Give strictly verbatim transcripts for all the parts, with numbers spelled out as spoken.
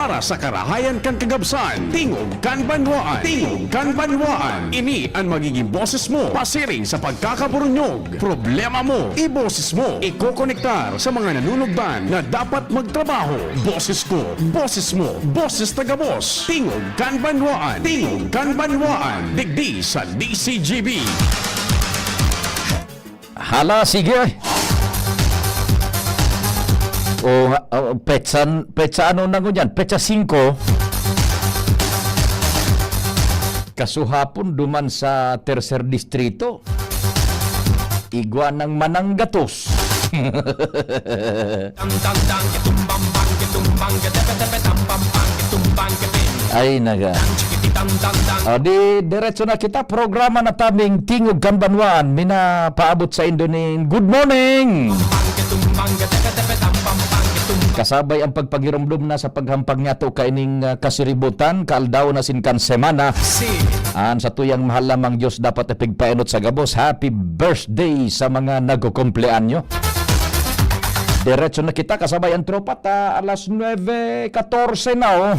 Para sa karahayan kan kagabsan, tingog kan banwaan. Tingog kan banwaan. Ini an magiging boses mo pasiring sa pagkakaburunyog. Problema mo, iboses mo. Ikokonektar sa mga nanunugdan na dapat magtrabaho. Boses ko, boses mo, boses ta gabos. Tingog kan banwaan. Tingog kan banwaan. Digdi sa D C G B. Hala, sige. O, o, petsa, petsa ano na ngunyan? Petsa singko. Kasuhapon duman sa Tercer Distrito. Igwa ng mananggatos. Ay, naga. O, di, diretso na kita. Programa na tabing Tingog kan Banwaan. Minapaabot sa indo nin good morning. Kasabay ang pagpagiromdom na sa paghampang niyato kaining, ah, kasiributan, kaaldaw na sin kan semana. An satuyang mahal lamang Diyos dapat ipigpaenot sa gabos. Happy birthday sa mga nagkukumpleanyo. Diretso na kita, kasabay ang tropa ta, alas nuebe katorse na, oh.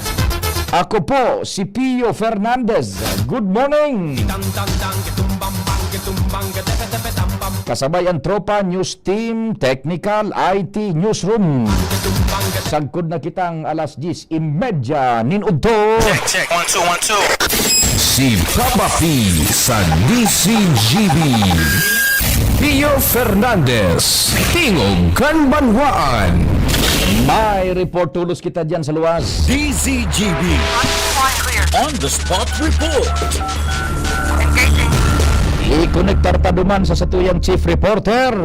Ako po, si Pio Fernandez. Good morning! Kasabay ang tropa, news team, technical, I T, newsroom. Sagkod na kitang alas diyes y media nin udto. Check, check. One, two, one, two. Si Papa P sa D C G B. Pio Fernandez, Tingog kan Banwaan. May report tulos kita diyan sa luwas. D C G B. On the spot report. Engaging. Ikonektar ta duman sa satuyang chief reporter.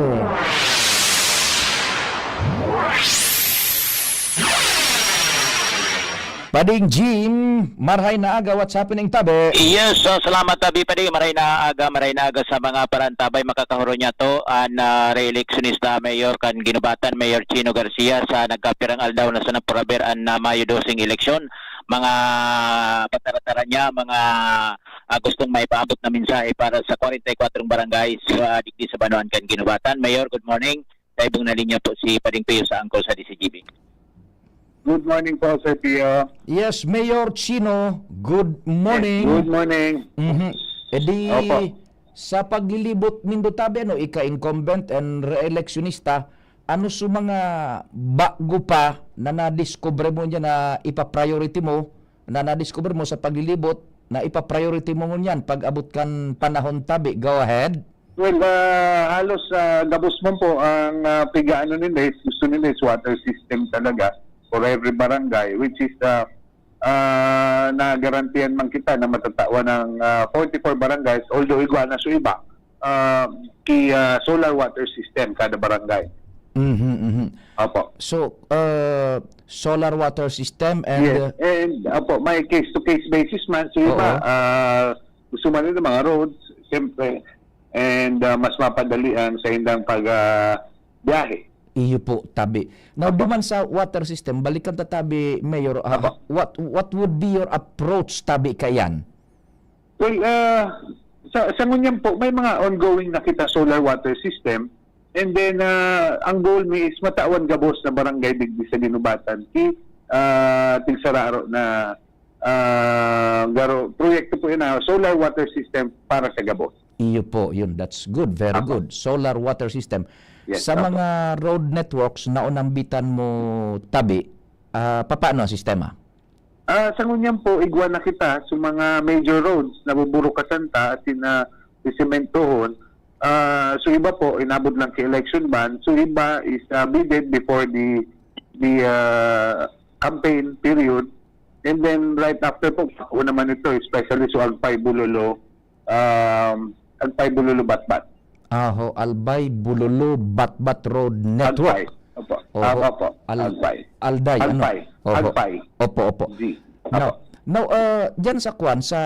Pading Jim, marhay na aga, what's happening, tabi? Yes, so, salamat, tabi, Pading. Marhay na aga, marhay na aga sa mga parantabay, makakahuro niya to, an, ah, re-eleksyonista mayor kan Guinobatan, Mayor Chino Garcia, sa nagkapirang aldaw na sa napuraber an, ah, Mayo doseng eleksyon. Mga pataratara niya, mga, ah, gustong maipaabot na mensahe para sa kwarenta y kwatro barangay sa digdi sa banwaan kan Guinobatan. Mayor, good morning. Sa ibong na linya po si Pading Pio sa Angkol sa D C G B. Good morning po, Sir Pio. Yes, Mayor Chino, good morning. Yes, good morning. Mhm. E di, Opo. Sa paglilibot nindo tabi, ano, ika-incumbent and re-eleksyonista, ano su mga bago pa na nadiskubre mo niya na ipa-priority mo, na nadiskubre mo sa paglilibot, na ipa-priority mo ngunyan pag-abot kan panahon tabi? Go ahead. Well, ah, halos, ah, gabos man po ang, ah, pigaano nila is, gusto nila is water system talaga for every barangay, which is, ah, ah, nagarantiyan man kita na matatawan ng, ah, forty-four barangays, although igwa na su iba, ah, ki, ah, solar water system kada barangay. Mhm, mhm. Opo. So, ah, solar water system and, Yes, uh, and, opo, may case-to-case basis man. So, iba, Oo. ah, gusto man nila mga roads, siyempre, and, ah, mas mapadali ang saindang pag, ah, biyahe. Iyo po, tabi. Now, Opo. duman sa water system, balikan ta tabi, Mayor, haba, Opo. what, what would be your approach tabi kaiyan? Well, ah, sa, sa ngunyan po, may mga ongoing na kita solar water system. And then, ah, ang goal mi is matawan gabos na barangay digdi sa Guinobatan. Ki, ah, tigsararo na, ah, garo, proyekto po yun na solar water system para sa gabos. Iyo po, yun. That's good. Very Apo. good. Solar water system. Yes, Sa apo. mga road networks na unambitan mo tabi, ah, papaano ang sistema? Ah, sa ngunyan po, igwa na kita sa mga major roads na buburukasan ta, as in, ah, sisementohon. Ah, so iba po, inabot lang ki election ban. So iba is, ah, bidded before the, the, ah, campaign period. And then right after po, ako naman ito, especially so Agpay, Bulolo, um, Agpay, Bulolo, Batbat. Aho, Albay, Bulolo, Batbat Road Network. Agpay. Opo. Oho. Tama po. Al-, Agpay. Alday, ano? Agpay. Oho. Agpay. Opo, opo. G. Now, Opo. now, uh, dyan sa kwan, sa,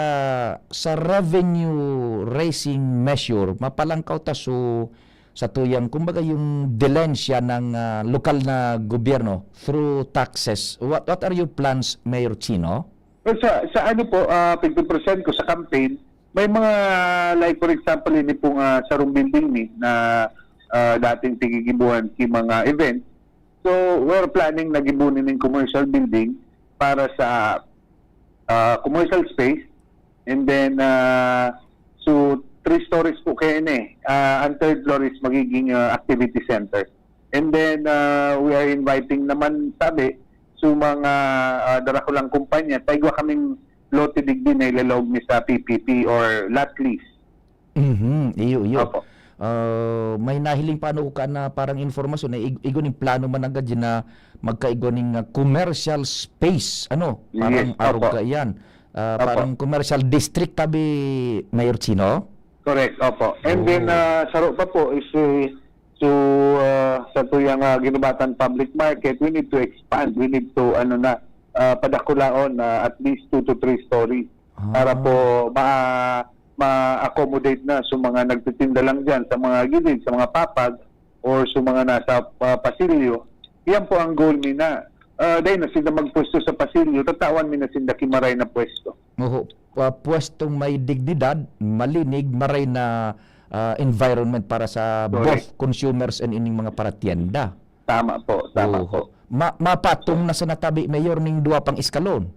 sa revenue raising measure, mapalangkaw ta su, sa tuyang, kumbaga, yung dilensya ng, uh, lokal na gobyerno through taxes. What, what are your plans, Mayor Chino? Well, sa, sa ano po, ah, pigpipresent ko sa campaign, may mga, like, for example, ini pong, ah, sarong building ni na, ah, dating tigigibuhan ki mga event. So, we're planning na gibunin ning commercial building. para sa, ah, commercial space. And then, ah, so, three stories po kayo ini. Ah, ang third floor is magiging, ah, activity center. And then, ah, we are inviting naman, sabi, so mga, ah, darakulang kumpanya, ta igwa kaming lote digdi na ilalaog mi sa P P P or lot lease. Mhm, iyo, iyo. Opo. Ah, may nahiling pa ano ko ka na parang informasyon na ig-, igwa ning plano man nanggad na magkaigwa ning, ah, commercial space, ano, parang Yes, arog opo. ka iyan. Ah, Opo. parang commercial district tabi, Mayor Chino? Correct, opo. And then, Oh. ah, saro pa po is, eh, so, ah, sa tuyang, ah, Guinobatan Public Market, we need to expand. We need to, ano na, ah, padakulaon na at least two to three story para Ah. po ma-, ma-accommodate na sa mga nagtitinda lang diyan, sa mga gilid, sa mga papag, or sa mga nasa, ah, pasilyo. Yan po ang goal nina. Ah, dahil na sila magpwesto sa pasilyo, tatawan mi na sila kimaray na pwesto. Oho. Ah, pwestong may dignidad, malinig, maray na, ah, environment para sa Correct. both consumers and ining mga paratyenda. Tama po, tama Oho. po. Ma-, mapatong na sa natabi, Mayor, ning duwa pang eskalon?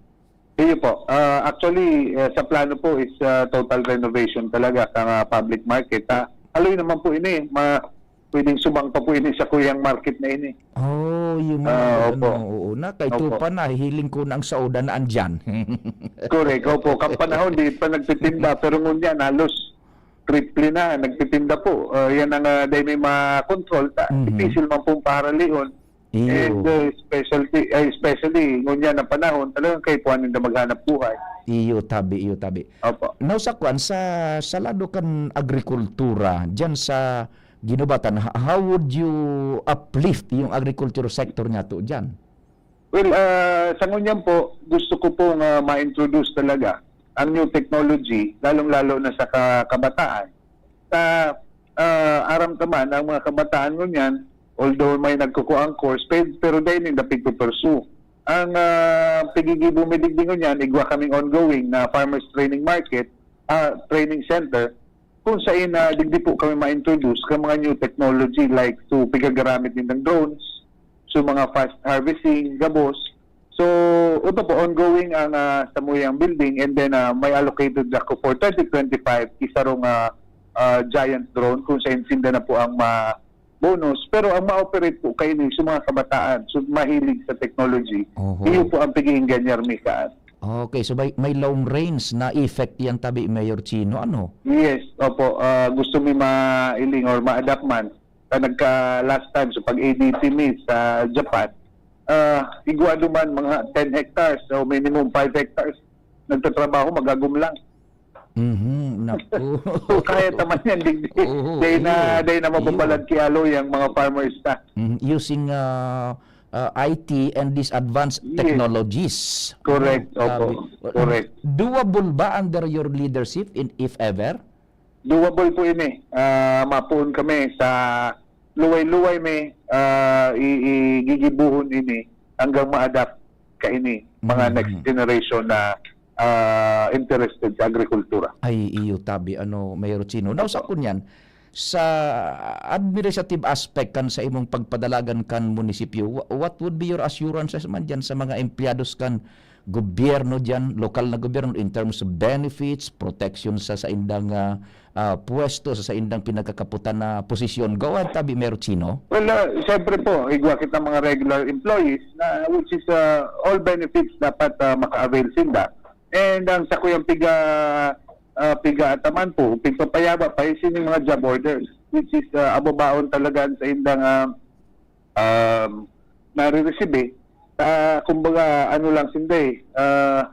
Iyo po. Ah, actually, eh, sa plano po is, ah, total renovation talaga sa, ah, public market. Ah, haloy naman po ini, ma-, pwedeng subang pa po ini sa kuyang market na ini. Oh, yung mga Ah, ano, opo. oo. Na, kay Opo. Tupa na, hihiling ko na ang sauda na andyan. Correct, opo. Kang panahon, di pa nagtitinda, pero ngunyan, halos triple na, nagtitinda po. Ah, yan ang, ah, dahil may ma-control, ta, Mhm. difícil man pong paharalihon. Iyo. And, uh, specialty, ay, especially ngunyan na panahon, talagang kaipuhan ninda maghanap buhay. Iyo tabi, iyo tabi. Opo. Now, sa kwan, sa, sa lado kan agrikultura, diyan sa Guinobatan, h-, how would you uplift yung agriculture sector niyato diyan? Well, ah, sa ngunyan po, gusto ko pong, ah, ma-introduce talaga ang new technology, lalong-lalo na sa ka-, kabataan. Sa, ah, aram ta man, ang mga kabataan ngunyan, although may nagkukuang course, pe-, pero dai ninda pigpupursue. Ang, ah, pigigibo mi digdi ngunyan, igwa kaming ongoing na farmers training market, ah, training center, kung sain na digdi po kami ma-introduce ka mga new technology like so pigagaramit nindang drones, so mga fast harvesting, gabos. So, ito po, ongoing ang, ah, samuyang building, and then, ah, may allocated ako for twenty twenty-five, isa rong, ah, ah, giant drone kung sain sinda na po ang ma-, bonus. Pero ang ma-operate po kaini sa mga kabataan, so mahilig sa technology, Oho. iyo po ang pag-iingganyar mi kaan. Okay, so may, may long range na effect yan tabi, Mayor Chino, ano? Yes, opo. Ah, gusto mi ma-iling or ma-adapt man. Sa nagka last time, sa pag-A D C mi sa Japan, ah, igwa duman mga ten hectares o minimum five hectares. Nagtatrabaho, magagom lang. Mhm, naku. So, kaya ta man yan, digdi. Oo, Dahil na, iyo, dahil na iyo. mababalad ki Aloy ang mga farmers ta. Mhm, using, ah, ah, I T and these advanced Yes. technologies. Correct, Ano, opo. grabe. Correct. Doable ba under your leadership in, if ever? Doable po ini. Ah, mapuon kami sa luway-luway mi, ah, i-, i-, gigibohon ini hanggang ma-adapt kaini mga Mhm. next generation na, ah, interested sa agrikultura. Ay, iyo tabi, ano, Mayor Chino. Now, sa Opo. kunyan, sa administrative aspect kan sa imong pagpadalagan kan munisipyo, wha-, what would be your assurances man diyan sa mga empleyados kan gobyerno diyan, lokal na gobyerno, in terms of benefits, protection sa saindang, ah, ah, pwesto, sa saindang pinagkakaputan na posisyon? Go ahead, tabi, Mayor Chino. Well, ah, siyempre po, igwa kita mga regular employees na, which is, ah, all benefits dapat, ah, maka-avail sinda. And ang sakuyang piga-, ah, piga-ataman po, pigpapayaba pa is yung mga job orders, which is, ah, ababaon talaga sa indang, ah, um, nariresibi. Ah, kumbaga, ano lang sinda eh, ah,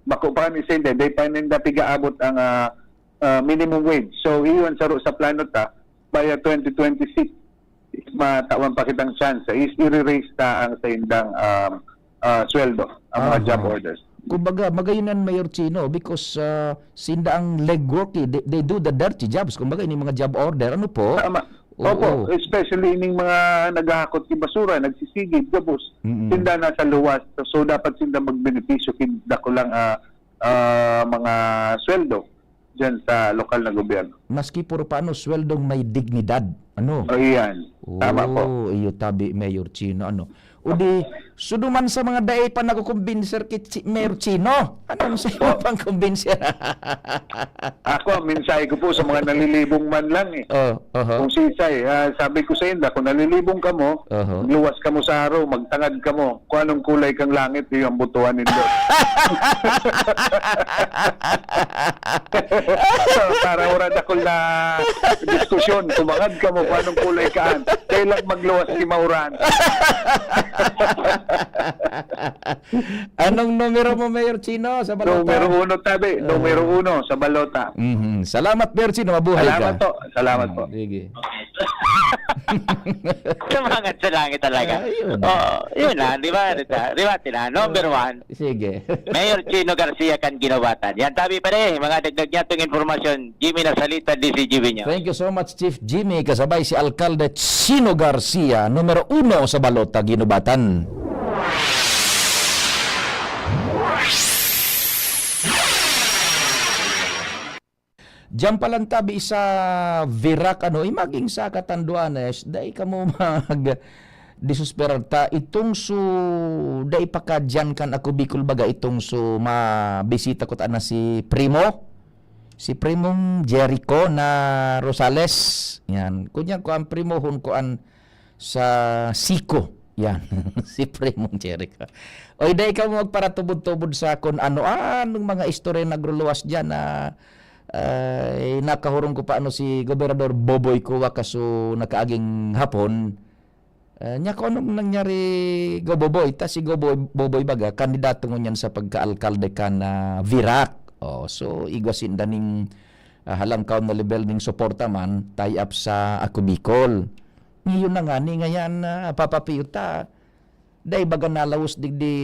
bako pa ni sinda, dai pa ninda pigaabot ang, ah, ah, minimum wage. So, iyon saro sa plano ta, by, ah, twenty twenty-six, matawan pa kitang chance, is i-raise ta ang sa indang, um, ah, sweldo, ang mga Aha. job orders. Kumbaga, magayon yan, Mayor Chino, because, ah, sinda ang legwork eh. They, they do the dirty jobs. Kumbaga, ini mga job order. Ano po? Tama. Oo. Opo, especially ining mga naghahakot ki basura, nagsisigib, gabos. Mm-mm. Sinda nasa luwas. So, so dapat sinda magbenepisyo kin dakulang, ah, ah, mga sweldo diyan sa lokal na gobyerno. Maski puro paano, sweldong may dignidad. Ano? O, iyan. Tama po. Oo, iyo tabi, Mayor Chino. Ano? O di, suduman sa mga dai pa nakukumbinser ki Chi-, Mayor Chino. Anong sa iyo pang kumbinser? Ako, ang mensahe ko po sa mga nalilibong man lang eh. Oh, oho. Kung sisay, ah, sabi ko sa inda, kung nalilibong ka mo, Oho. luwas ka mo sa araw, magtangad ka mo. Kung anong kulay kang langit, yun ang butuhan nindo. So, para wala dakul na diskusyon, tumangad ka mo kung anong kulay kaan. Kailang magluwas si Mauran. Anong numero mo, Mayor Chino, sa balota? Numero uno, tabi. Numero uno sa balota. Mhm. Salamat, Mayor Chino. Mabuhay Salamat ka. po. Salamat po. Sige. Tumangat sa langit talaga. Ayun. Oo, yun na, di ba? Di ba? Di ba, tina? Number one, Sige. Mayor Chino Garcia kan Ginobatan. Yan, tabi pa rin, mga dagdag niya itong informasyon. Jimmy Nasalita, D C G B niya. Thank you so much, Chief Jimmy. Kasabay si Alkalde Chino Garcia, numero uno sa balota, Ginobatan. Diyan pa lang tabi sa Virac, ano, eh, maging sa Catanduanes, dai kamo mag disusperar ta. Itong su, dai pa ka diyan kan Ako Bicol baga, itong su, mabisita ko ta na si Primo. Si Primong Jericho na Rosales. Yan. Kunya ko ang primohon ko an sa Siko. Yan. Si Primong Jericho. Oy, dai ka magparatubod-tubod sa kun ano-anong mga istorya nagruluwas diyan na, ay, nakahurong ko pa ano si Gobernador Boboy Cuba kaso nakaaging hapon. Ah, nya kung anong nangyari, Go Boboy? Ta si Go Boy, Boboy baga, kandidato ngunyan sa pagka-alkalde kan, ah, Virac. Oh, so, igwa sinda ning, ah, halangkaw na level ning suporta man, tie up sa Ako Bicol. Ngayon na nga, ni ngayan, ah, papapiyuta, dai baga nalawos digdi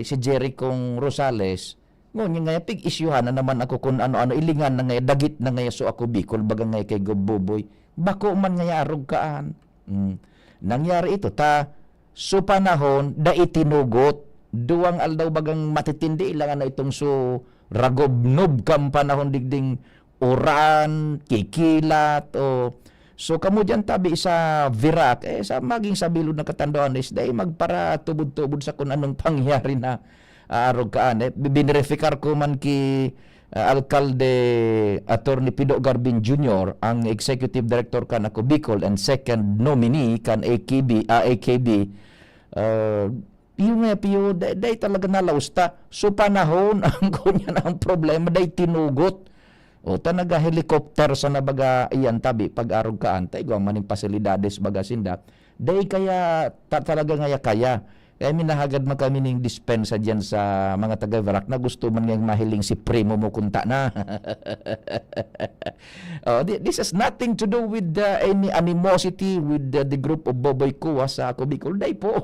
si Jerry kong Rosales, ngunyan ngaya pig-isyuhan na naman ako kun ano-ano, ilingan na ngaya, dagit na ngaya so Ako Bicol, baga ngaya kay Gob Boboy. Bako man ngaya arog kaan. Mm. Nangyari ito, ta, so panahon, dai tinugot. Duwang aldaw bagang matitindi, ilangan na itong so ragobnob kang panahon digding uran, kikilat, o so kamo diyan tabi sa Virac, eh, sa maging sa bilog na Catanduanes, dai magparatubod-tubod sa kun anong pangyari na aarog kaan. Eh, binerifikar ko man ki, ah, Alkalde Attorney Pido Garbin Junior, ang Executive Director kan Ako Bicol and second nominee kan A K B, ah, A K B, ah, Piyo nga, piyo, dai, dai talaga nalaos ta. So, panahon ang kunya na ang problema, dai tinugot. O, ta naga-helicopter sa nabaga iyan tabi, pag-arog kaan, ta igwa maning pasilidades baga sinda. Dai kaya, ta, talaga ngaya kaya. Kaya minahagad man kami ning dispensa diyan sa mga taga Virac na gusto man ngayang mahiling si Primo mo kunta na. Oh, thi- this has nothing to do with uh, any animosity with uh, the group of Boboy Kuwa sa Ako Bicol. Dai po.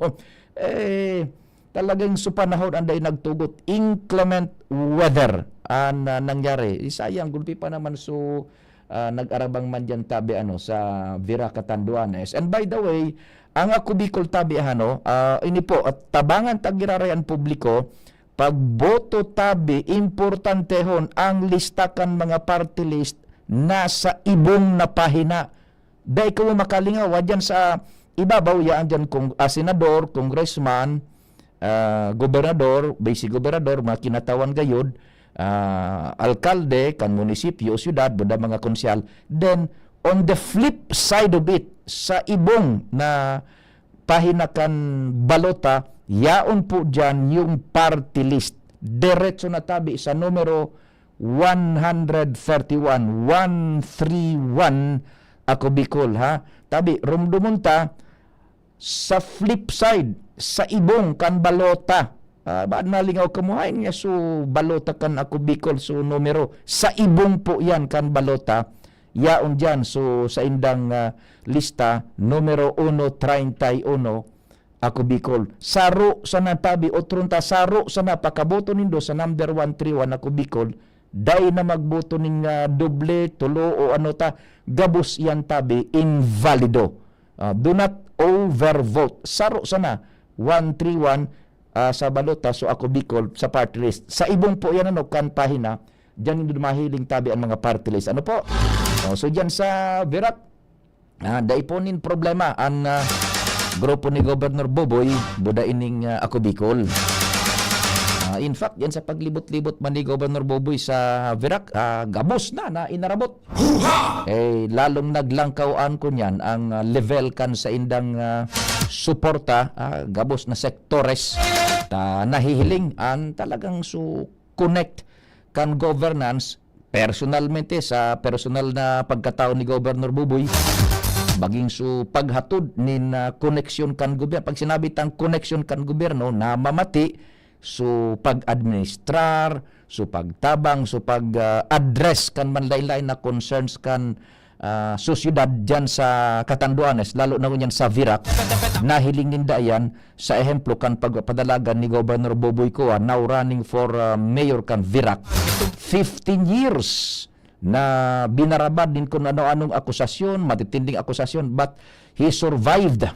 Eh, talagang sa panahon ang dai nagtugot, inclement weather ang ah, nangyari. Sayang, gulpi pa naman so ah, nag-arabang man diyan tabi ano sa Virac, Catanduanes. And by the way, ang Ako Bicol tabi ano, ah, ini po, at tabangan ta giraray an publiko, pagboto tabi, importantehon ang lista kan mga party list na sa ibong na pahina. Dai kamo makalingaw, wa diyan sa ibabaw, yaan diyan kung, ah, senador, congressman, ah, gobernador, vice gobernador, mga kinatawan gayod, ah, alkalde kan munisipyo o syudad, buda mga konsyal. Then, on the flip side of it, sa ibong na pahina kan balota, yaon po diyan yung party list. Diretso na tabi sa numero one hundred thirty-one, one three one, Ako Bicol, ha? Tabi, rumdumon ta, sa flip side, sa ibong kan balota. Ah, ba, nalingaw kamo, hain nga so balota kan Ako Bicol, so numero. Sa ibong po yan kan balota. Yaon dyan, so sa indang ah, lista, numero uno treinta y uno, Ako Bicol. Saro sana tabi, otron ta, saro sana pakaboto nindo sa number one three one Ako Bicol. Dai na magboto ning ah, doble, tulo o ano ta, gabos yan tabi, invalido. Ah, do not overvote. Saro sana, one three one ah, sa balota, so Ako Bicol, sa party list. Sa ibong po yan, ano, kan pahina, dyan nindo mahiling tabi ang mga party list. Ano po? Oh, so dyan sa Virac, ah, dai po nin problema. Ang ah, grupo ni Governor Boboy, buda ining, ah, Ako Bicol. Ah, in fact, yan sa paglibot-libot man ni Governor Boboy sa Virac, ah, gabos na na inarabot. Eh, lalong naglangkaw an kunyan ang, ah, level kan saindang, ah, suporta, ah, gabos na sektores. Ta nahihiling an talagang su connect kan governance personalmente sa personal na pagkatao ni Governor Boboy, maging su paghatod nin, ah, koneksyon kan gobyerno. Pag sinabi tang koneksyon kan gobyerno, namamati su pag-administrar, su pagtabang, su pag, ah, address kan manlain-lain na concerns kan, ah, sosyedad diyan sa Catanduanes, lalo na ngunyan sa Virac. Nahiling ninda iyan sa ehemplo kan pagpapadalagan ni Governor Boboy Coa, now running for, ah, mayor kan Virac. Fifteen years na binarabad nin kun ano-anong akusasyon, matitinding akusasyon, but he survived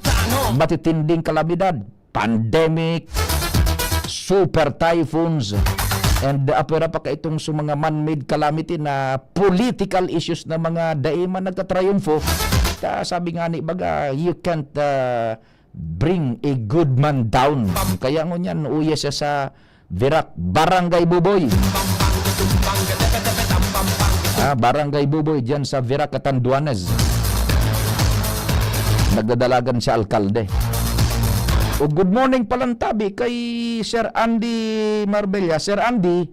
matitinding kalamidad, pandemic, super typhoons, and apwera pa kaitong sa mga man-made calamity na political issues na mga dai man nagtatrayumfo. Ka, sabi nga ni baga, you can't, ah, bring a good man down. Kaya ngunyan, uya siya sa Virac, Barangay Buboy. Ah, Barangay Buboy, dyan sa Virac, Catanduanes. Nagdadalagan siya alkalde. O, good morning palantabi kay Sir Andy Marbella. Sir Andy,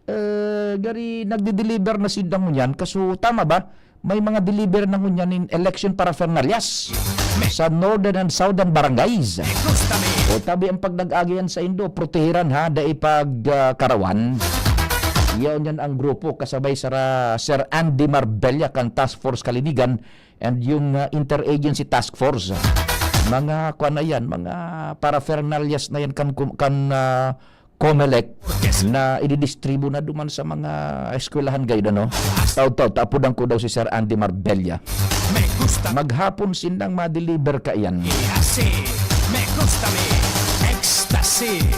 eh, gari nagdi-deliver na sinda ngunyan. Kaso, tama ba? May mga deliver na ngunyan in election paraphernalias sa northern and southern barangays. O, tabi ang pag nag-agihan sa indo, protehiran ha, dai pag, ah, karawan. Yaon yan ang grupo kasabay sa ra-, Sir Andy Marbella kan Task Force Kalinigan and yung, ah, Interagency Task Force. Mga kwan na yan, mga paraphernalias na yan kan, kan, ah, Comelec na ididistribu na duman sa mga eskwelahan, guide, ano? Taud-taud, taapodan ko daw si Sir Andy Marbella. Maghapon sindang ma-deliver kaiyan.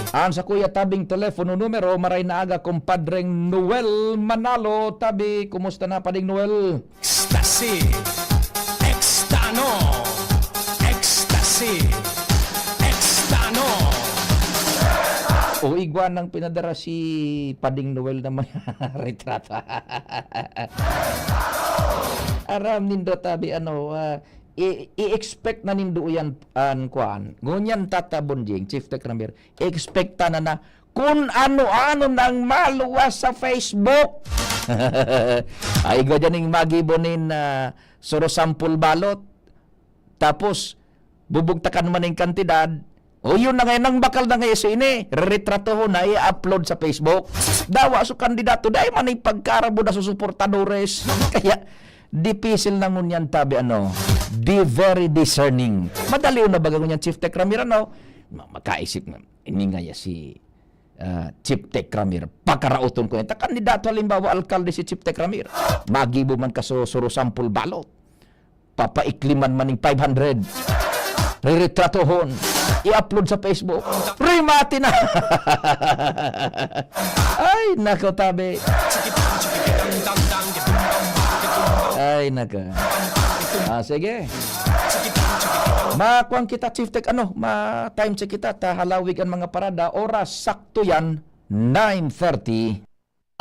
An sa kuya tabing telepono numero, maray na aga, kumpadreng Noel Manalo. Tabi, kumusta na, Pading Noel? Ecstasy. Extano. Ecstasy. Extano. O, igwa nang pinadara si Pading Noel na may retrato. Aram nindo, tabi, ano, ah, i-, i-expect na nindo yan, an, kuan. Ngunyan, Tata Bonjing, Chief Tech Ramir, expect ta na na kun ano-ano nang maluwas sa Facebook. Ay, igwa dyan yung magibo nin, ah, suro sampol balot. Tapos, bubugtakan man yung kantidad. O, yun na ngayon, nang bakal na ngayon sa ini, reretratohon na, i-upload sa Facebook. Dawa su kandidato, dahil man yung pagkarabo na sa suportadores. Kaya, dipisil na ngunyan, tabi, ano, be very discerning. Madali na baga ngunyan, Chief Tech Ramir, ano? Ma-, makaisip nga, ini nga ya si, ah, Chief Tech Ramir, pakaraoton ko yan. Ta kandidato, halimbawa, alkalde si Chief Tech Ramir. Magibo man ka su-, suro sampol balot. Papaikliman man ning five hundred. Reretratohon. I-upload sa Facebook. Remate na! Ay, nako, tabi. Ay, nako. Ah, sige. Makuan kita, Chief Tech, ano, ma-time check kita, ta halawig an mga parada. Oras, sakto yan, nine thirty.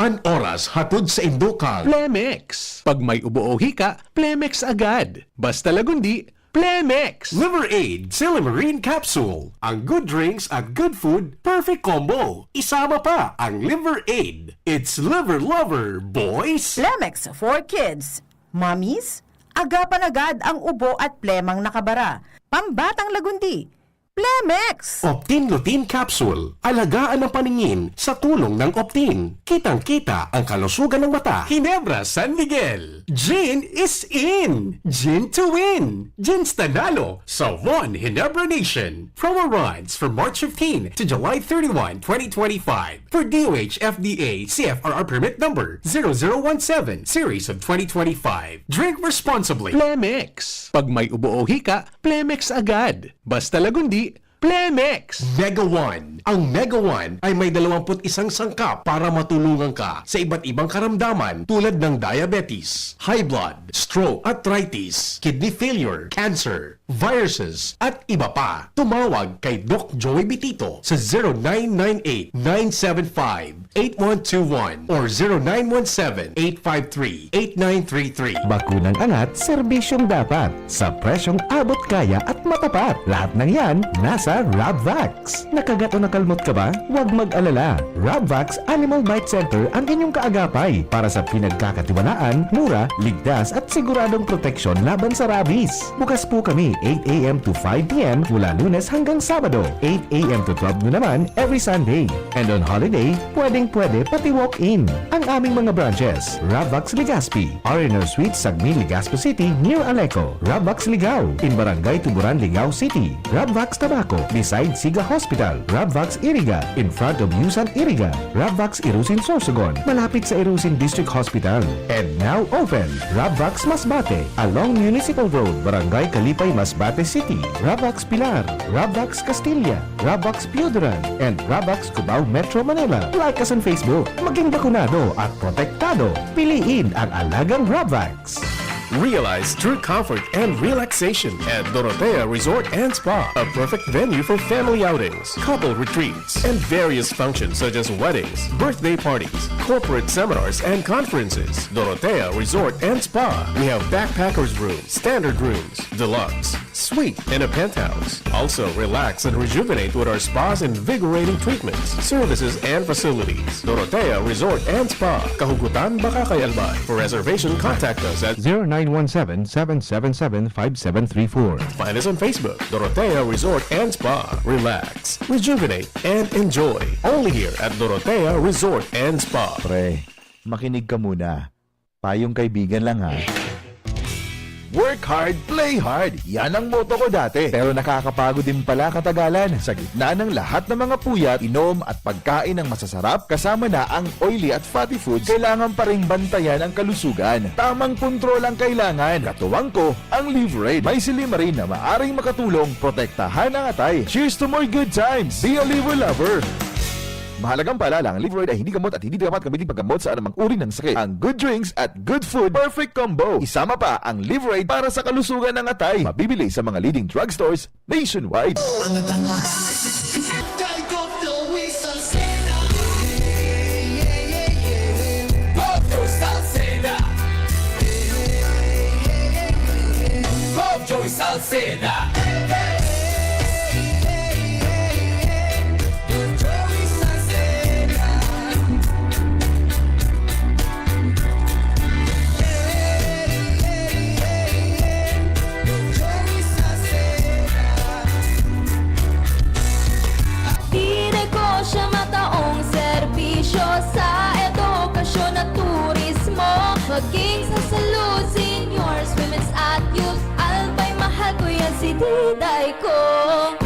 An oras hatod saindo kan Plemex. Pag may ubo o hika, Plemex agad. Basta lagundi, Plemex! Liver Aid Silymarin Capsule. Ang good drinks at good food, perfect combo. Isama pa ang Liver Aid. It's Liver Lover, boys! Plemex for kids. Mommies, agapan agad ang ubo at plemang nakabara. Pambatang lagundi. Plemex! Optin Lutein Capsule. Alagaan ang paningin sa tulong ng Optin. Kitang-kita ang kalusugan ng mata. Ginebra San Miguel. Gin is in! Gin to win! Gin Stanalo sa One Ginebra Nation. Promo runs from March fifteen to July thirty-one, twenty twenty-five. For D O H F D A C F R R permit number zero zero one seven series of twenty twenty-five. Drink responsibly. Plemex. Pag may ubo o hika, Plemex agad. Basta lagundi, Plemex! Mega One. Ang Mega One ay may dalawampu't isang sangkap para matulungan ka sa iba't ibang karamdaman tulad ng diabetes, high blood, stroke, arthritis, kidney failure, cancer. viruses, at iba pa. Tumawag kay Doc Joey Bitito sa zero nine nine eight, nine seven five, eight one two one or zero nine one seven, eight five three, eight nine three three. Bakunang angat, serbisyong dapat, sa presyong abot kaya at matapat. Lahat ng yan, nasa Rabvax. Nakagat o nakalmot ka ba? Huwag mag-alala. Rabvax Animal Bite Center ang inyong kaagapay para sa pinagkakatiwalaan, mura, ligtas at siguradong proteksyon laban sa rabies. Bukas po kami eight a m to five p m mula Lunes hanggang Sabado, eight a m to twelve noon naman every Sunday. And on holiday, pwedeng-pwede pati walk-in. Ang aming mga branches, Rabvax Legazpi, R and R Suite, Sagmin, Legazpi City, near Aleco. Rabvax Ligao, in Barangay Tuburan, Ligao City. Rabvax Tabaco, beside Siga Hospital. Rabvax Iriga, in front of Yusan Iriga. Rabvax Irusin Sorsogon, malapit sa Irusin District Hospital. And now open, Rabvax Masbate, along Municipal Road, Barangay Kalipay, Masbate City. Rabvax Pilar, Rabvax Castilla, Rabvax Pioduran, and Rabvax Cubao, Metro Manila. Like us on Facebook. Maging bakunado at protektado. Piliin ang alagang Rabvax. Realize true comfort and relaxation at Dorotea Resort and Spa, a perfect venue for family outings, couple retreats, and various functions such as weddings, birthday parties, corporate seminars, and conferences. Dorotea Resort and Spa. We have backpackers room, standard rooms, deluxe, suite, and a penthouse. Also, relax and rejuvenate with our spa's invigorating treatments, services, and facilities. Dorotea Resort and Spa, Kahugutan, Bacacay, Albay. For reservation, contact us at zero nine one seven, seven seven seven, five seven three four. Find us on Facebook, Dorotea Resort and Spa. Relax, rejuvenate, and enjoy. Only here at Dorotea Resort and Spa. Pre, makinig ka muna. Payong kaibigan lang, ha. Work hard, play hard. Yan ang motto ko dati. Pero nakakapagod din pala katagalan. Sa gitna ng lahat ng mga puyat, inom at pagkain ng masasarap, kasama na ang oily at fatty foods, kailangan pa ring bantayan ang kalusugan. Tamang kontrol ang kailangan. Katuwang ko, ang Livraid. May silymarin na maaring makatulong protektahan ang atay. Cheers to more good times! Be a Liver Lover! Mahalagang paalala, ang Livraid ay hindi gamot at hindi dapat gamitin paggamot sa anumang uri ng sakit. Ang good drinks at good food, perfect combo. Isama pa ang Livraid para sa kalusugan ng atay. Mabibili sa mga leading drugstores nationwide. Bob Joy Salceda. Bob Joy Salceda. Diday ko siya mataong serbisyo sa edukasyon at turismo, maging sa salud, seniors, women's at youth. Albay, mahal ko yan si Diday ko.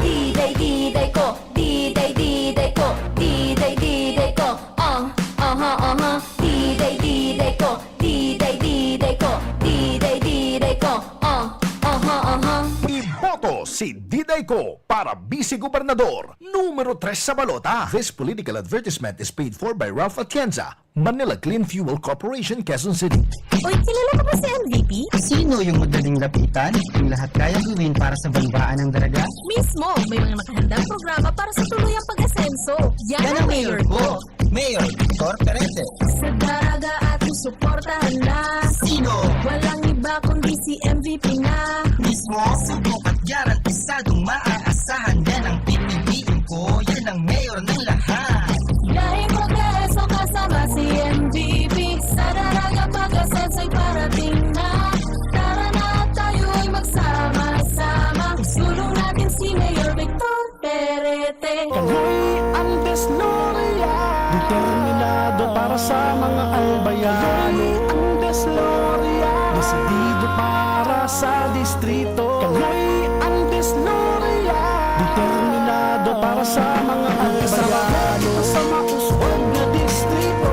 Diday, Diday ko. Diday, Diday ko. Diday, Diday ko. Ah, aha, aha. Diday, Diday ko. Diday, Diday ko. Diday, Diday ko. Ah, aha, aha. Iboto si Diday ko para Vice Gobernador, numero tres sa balota. This political advertisement is paid for by Ralph Atienza, Manila Clean Fuel Corporation, Quezon City. Uy, kilala mo ba si M V P? Sino yung madaling lapitan? Yung lahat kaya gawin para sa banwaan ng Daraga? Mismo! May mga nakahandang programa para sa tuluyang pag-asenso. Yan ang mayor ko! Mayor Victor Perete. Sa Daraga ating suportahan na. Sino? Walang iba kundi si M V P na. Mismo, subok at garantisadong maaasahan. Yan ang pipiliin ko, yan ang mayor ng lahat. Dahil progreso kasama si M V P. Sa Daraga pag-asenso'y parating na. Tara na tayo'y magsama-sama. Isulong natin si Mayor Victor Perete. Kaloy Andes Loria. Determinado para sa mga Albayano. Kaloy Andes Loria. Desidido para sa distrito. Kaloy Andes Loria. Determinado para sa mga Albayano. Sa mauswag na distrito.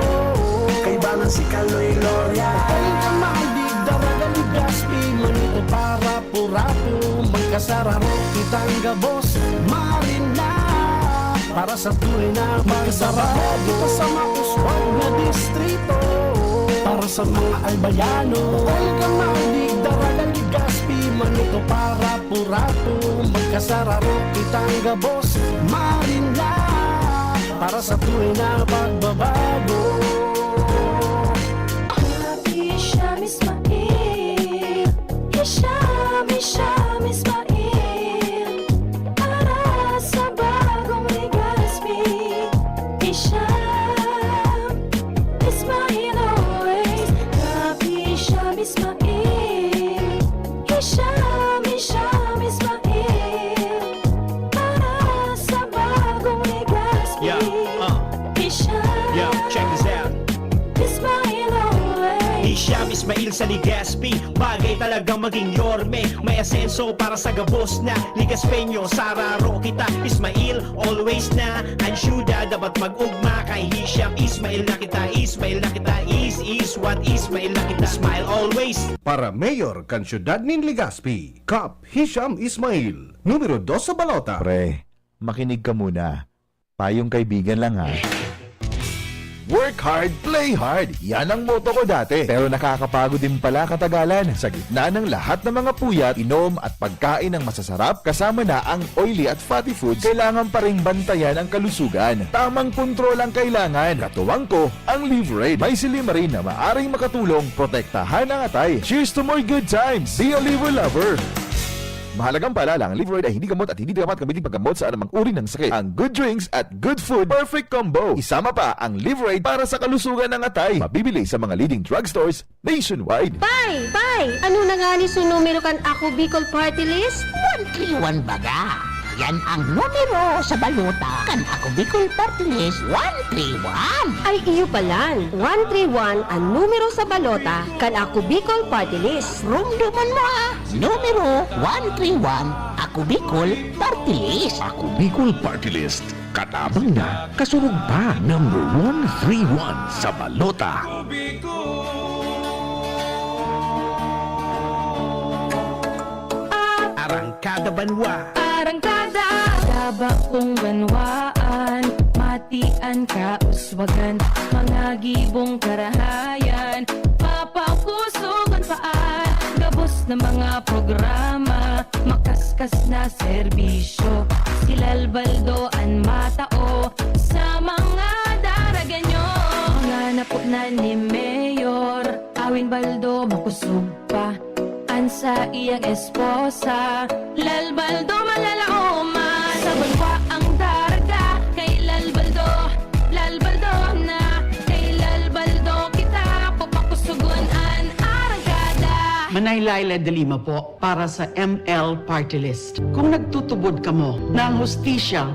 Kaibanan si Kaloy Loria. Ay, ang mga digdaraga, ligas, pimanito para Purato, magkasararo kitang gabos, marina. Para sa tunay na magsararo kita sa mauswag na distrito. Para sa mga Albayano, Olga, Malig, Daraga, Legazpi, Panito para purato, magkasararo kitang gabos, malinla para sa tunay na pagbabago. Hisham Ismail, Hisham, Hisham Ismail, para sa bagong Legazpi. Hisham Ismail always, Kap Hisham Ismail. Hisham, Hisham Ismail. Para sa bagong Legazpi. Yeah, uh. Hisham. Yeah, check this out. Ismail always. Hisham Ismail sa Legazpi. Bagay talaga maging Yorme. May asenso para sa gabos na Legazpeño. Sararo kita, Ismail, always na. Ang syudad dapat mag-ugma. Kay Hisham Ismail na kita, Ismail na kita. Is, is what Ismail na kita. Smile always. Para mayor kan siyudad nin Legazpi, Kap Hisham Ismail, numero dos sa balota. Pre, makinig ka muna. Payong kaibigan lang, ha. Work hard, play hard. Yan ang motto ko dati. Pero nakakapagod din pala katagalan. Sa gitna ng lahat ng mga puyat, inom at pagkain ng masasarap, kasama na ang oily at fatty foods, kailangan pa ring bantayan ang kalusugan. Tamang kontrol ang kailangan. Katuwang ko, ang Livraid. May silymarin na maaring makatulong protektahan ang atay. Cheers to more good times! Be a Liver Lover! Mahalagang paalala, ang Livraid ay hindi gamot at hindi dapat gamitin paggamot sa anumang uri ng sakit. Ang good drinks at good food, perfect combo. Isama pa ang Livraid para sa kalusugan ng atay. Mabibili sa mga leading drugstores nationwide. Pay! Pay! Ano na ngani so numero kan Ako Bicol Party List? One three one baga. Yan ang numero sa balota kan Ako Bicol Party List one three one. Ay, iyo palan. One three one ang numero sa balota kan Ako Bicol Party List. Rumdomon mo, ha! Numero one three one, Ako Bicol Party List. Ako Bicol Party List, katabang na, kasurog pa. Number one three one sa balota. Arangkada Banwa. Arangkada! Sa bakong banwaan, matian kauswagan, mga gibong karahayan, papakusugon paan, gabos na mga programa, makaskas na serbisyo, si Lalbaldo an matao sa mga daraganyo. Mga napunan ni Mayor Awin Baldo, makusog pa an saiyang esposa, Lalbaldo malalaoman. Sa banwa ang daraga kay Lalbaldo, Lalbaldo na, kay Lalbaldo kita papakusugon an arangkada. Manay Laila de Lima po para sa M L Party List. Kung nagtutubod kamo na ang hustisya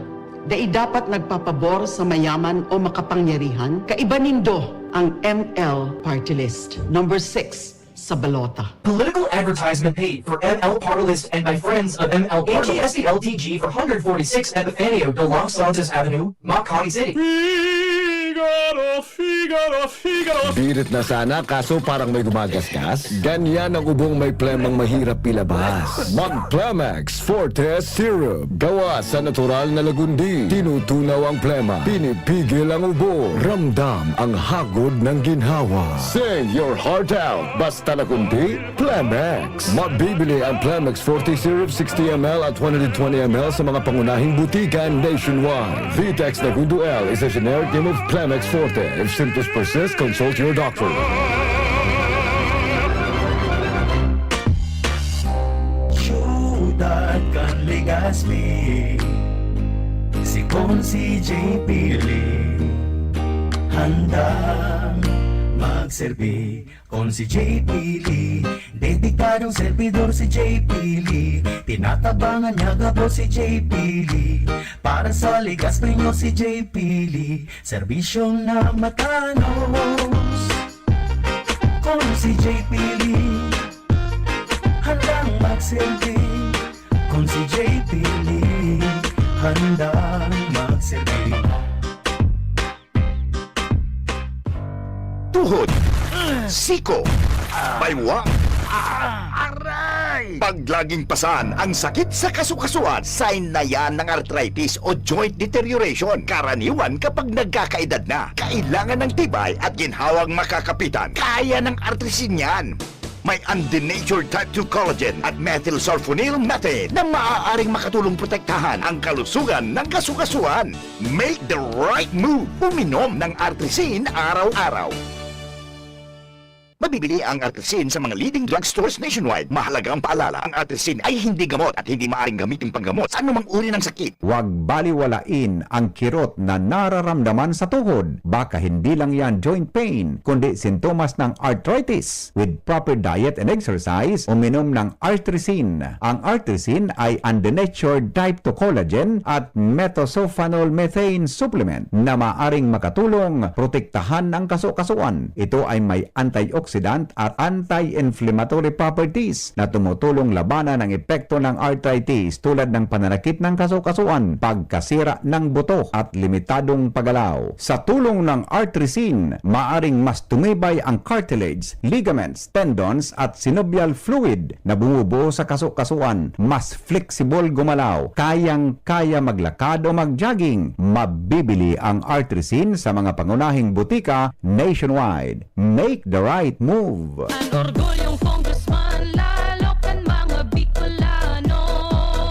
dai dapat nagpapabor sa mayaman o makapangyarihan, kaiba nindo ang M L Party List. Number six sa balota. Political advertisement paid for M L Party List and by friends of M L Party List. A T S T L T G four forty-six Epifanio de los Santos Avenue, Makati City. Figaro, Figaro, Figaro. Birit na sana, kaso parang may gumagasgas. Ganyan ang ubong may plemang mahirap ilabas. Mag Plemex Forte Syrup. Gawa sa natural na lagundi. Tinutunaw ang plema. Pinipigil ang ubo. Ramdam ang hagod ng ginhawa. Sing your heart out. Basta lagundi, Plemex. Mabibili ang Plemex forty Syrup sixty M L at one hundred twenty M L sa mga pangunahing butika nationwide. Vitex Nagundo L is a generic name of Plemex Forte. If symptoms persist, consult your doctor. Siyudad kan Legazpi, si Consi J P Lee, handang magserbi. Consi J P Lee, dedikadong servidor si J P Lee. Tinatabangan niya gabos si J P Lee. Para sa Legazpeño si J P Lee, serbisyong namatanos. Consi J P Lee, handang magserbi. Consi J P Lee, handang magserbi. Tuhod, siko, baywa, aray! Pag laging pasan ang sakit sa kasukasuan, sign na yan ng arthritis o joint deterioration. Karaniwan kapag nagkakaedad na, kailangan ng tibay at ginhawang makakapitan. Kaya ng artrisin yan. May undenatured type two collagen at methylsulfonyl methane na maaaring makatulong protektahan ang kalusugan ng kasukasuan. Make the right move. Uminom ng Artrisin araw-araw. Mabibili ang Artrisin sa mga leading drugstores nationwide. Mahalaga ang paalala, ang Artrisin ay hindi gamot at hindi maaaring gamitin panggamot sa anumang uri ng sakit. Huwag baliwalain ang kirot na nararamdaman sa tuhod. Baka hindi lang yan joint pain, kundi sintomas ng arthritis. With proper diet and exercise, uminom ng Artrisin. Ang Artrisin ay undenatured type two collagen at methylsulfonyl methane supplement na maaring makatulong protektahan ang kasukasuan. Ito ay may antioxidant at anti-inflammatory properties na tumutulong labanan ang epekto ng arthritis, tulad ng pananakit ng kasukasuan, pagkasira ng buto, at limitadong paggalaw. Sa tulong ng Artrisin, maaring mas tumibay ang cartilage, ligaments, tendons, at synovial fluid na bumubuo sa kasukasuan. Mas flexible gumalaw, kayang-kaya maglakad o mag-jogging. Mabibili ang Artrisin sa mga pangunahing butika nationwide. Make the right move. An orgulyong congressman, lalo kan mga Bicolano.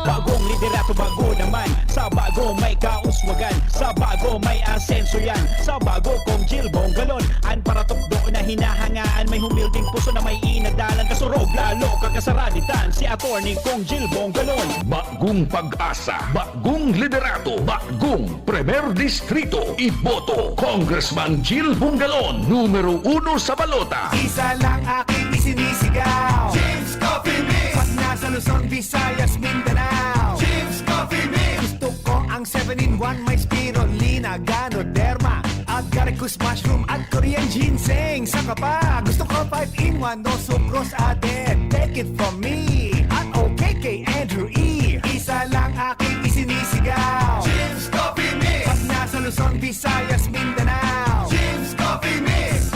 Bagong liderato, bago naman. Sa bago may kauswagan, sa bago may asenso yan. Sa bago, Cong Jil Bongalon, an paratukdo na hinahangaan. May humilding puso na may inadalan. Kasurog, lalo kakasaraditan, si Attorney Cong Jil Bongalon. Bagong pag-asa, bagong liderato, bagong Primer Distrito. Iboto, Congressman Jil Bongalon, numero uno sa balota. Isa lang aking isinisigaw. James Coffee Mix. Pag nasa Luzon, Visayas, Mindanao. James Coffee Mix. Gusto ko ang seven-in-one, may spirulina, ganoderma, agaricus mushroom at Korean ginseng. Saka pa, gusto ko five-in-one, no sucrose added. Take it from me. At okay kay Andrew E. Isa lang aking isinisigaw. James Coffee Mix. Pag nasa Luzon, Visayas, Mindanao. James Coffee Mix.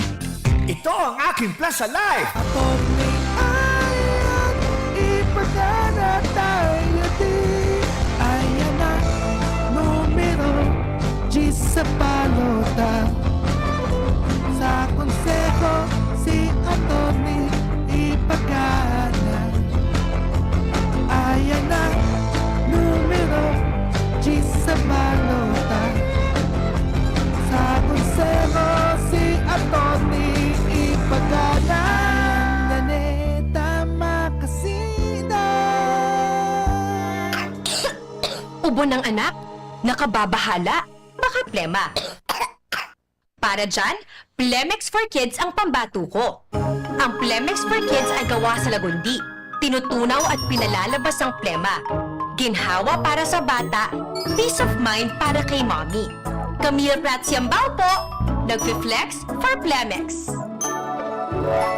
Ito ang aking Plaza Life. Attorney Ayan, ipagana tayo di. Ayan na, numero diyes sa balota. Sa konseho, si Attorney ipagana. Ayan na, numero diyes sa balota. Sa konseho, si Attorney ipagana. Naneta makasida. Ubo ng anak? Nakababahala? Baka plema. Para dyan, Plemex for Kids ang pambato ko. Ang Plemex for Kids ay gawa sa lagundi. Tinutunaw at pinalalabas ang plema. Ginhawa para sa bata, peace of mind para kay mommy. Camille Prats Yambao po, nagfi-flex for Plemex.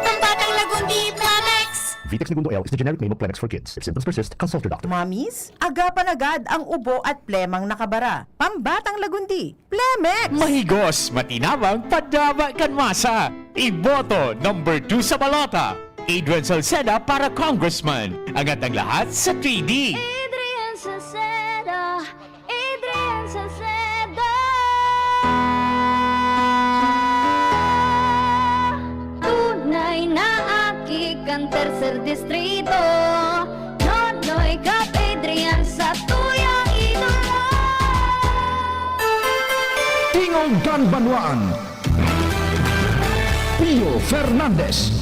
Pambatang lagundi, Plemex! Vitex Negundo L is the generic name of Plemex for Kids. If symptoms persist, consult your doctor. Mommies, agapan agad ang ubo at plemang nakabara. Pambatang lagundi, Plemex! Mahigos, matinabang, padaba kan masa. Iboto number two sa balota. Adrian Salceda para congressman. Angat ang lahat sa three D. Adrian Salceda, Adrian Salceda. Tunay na aki kan Tercer Distrito. Nonoy Gab Adrian sa tuyang idolo. Tingog kan Banwaan, Pio Fernandez.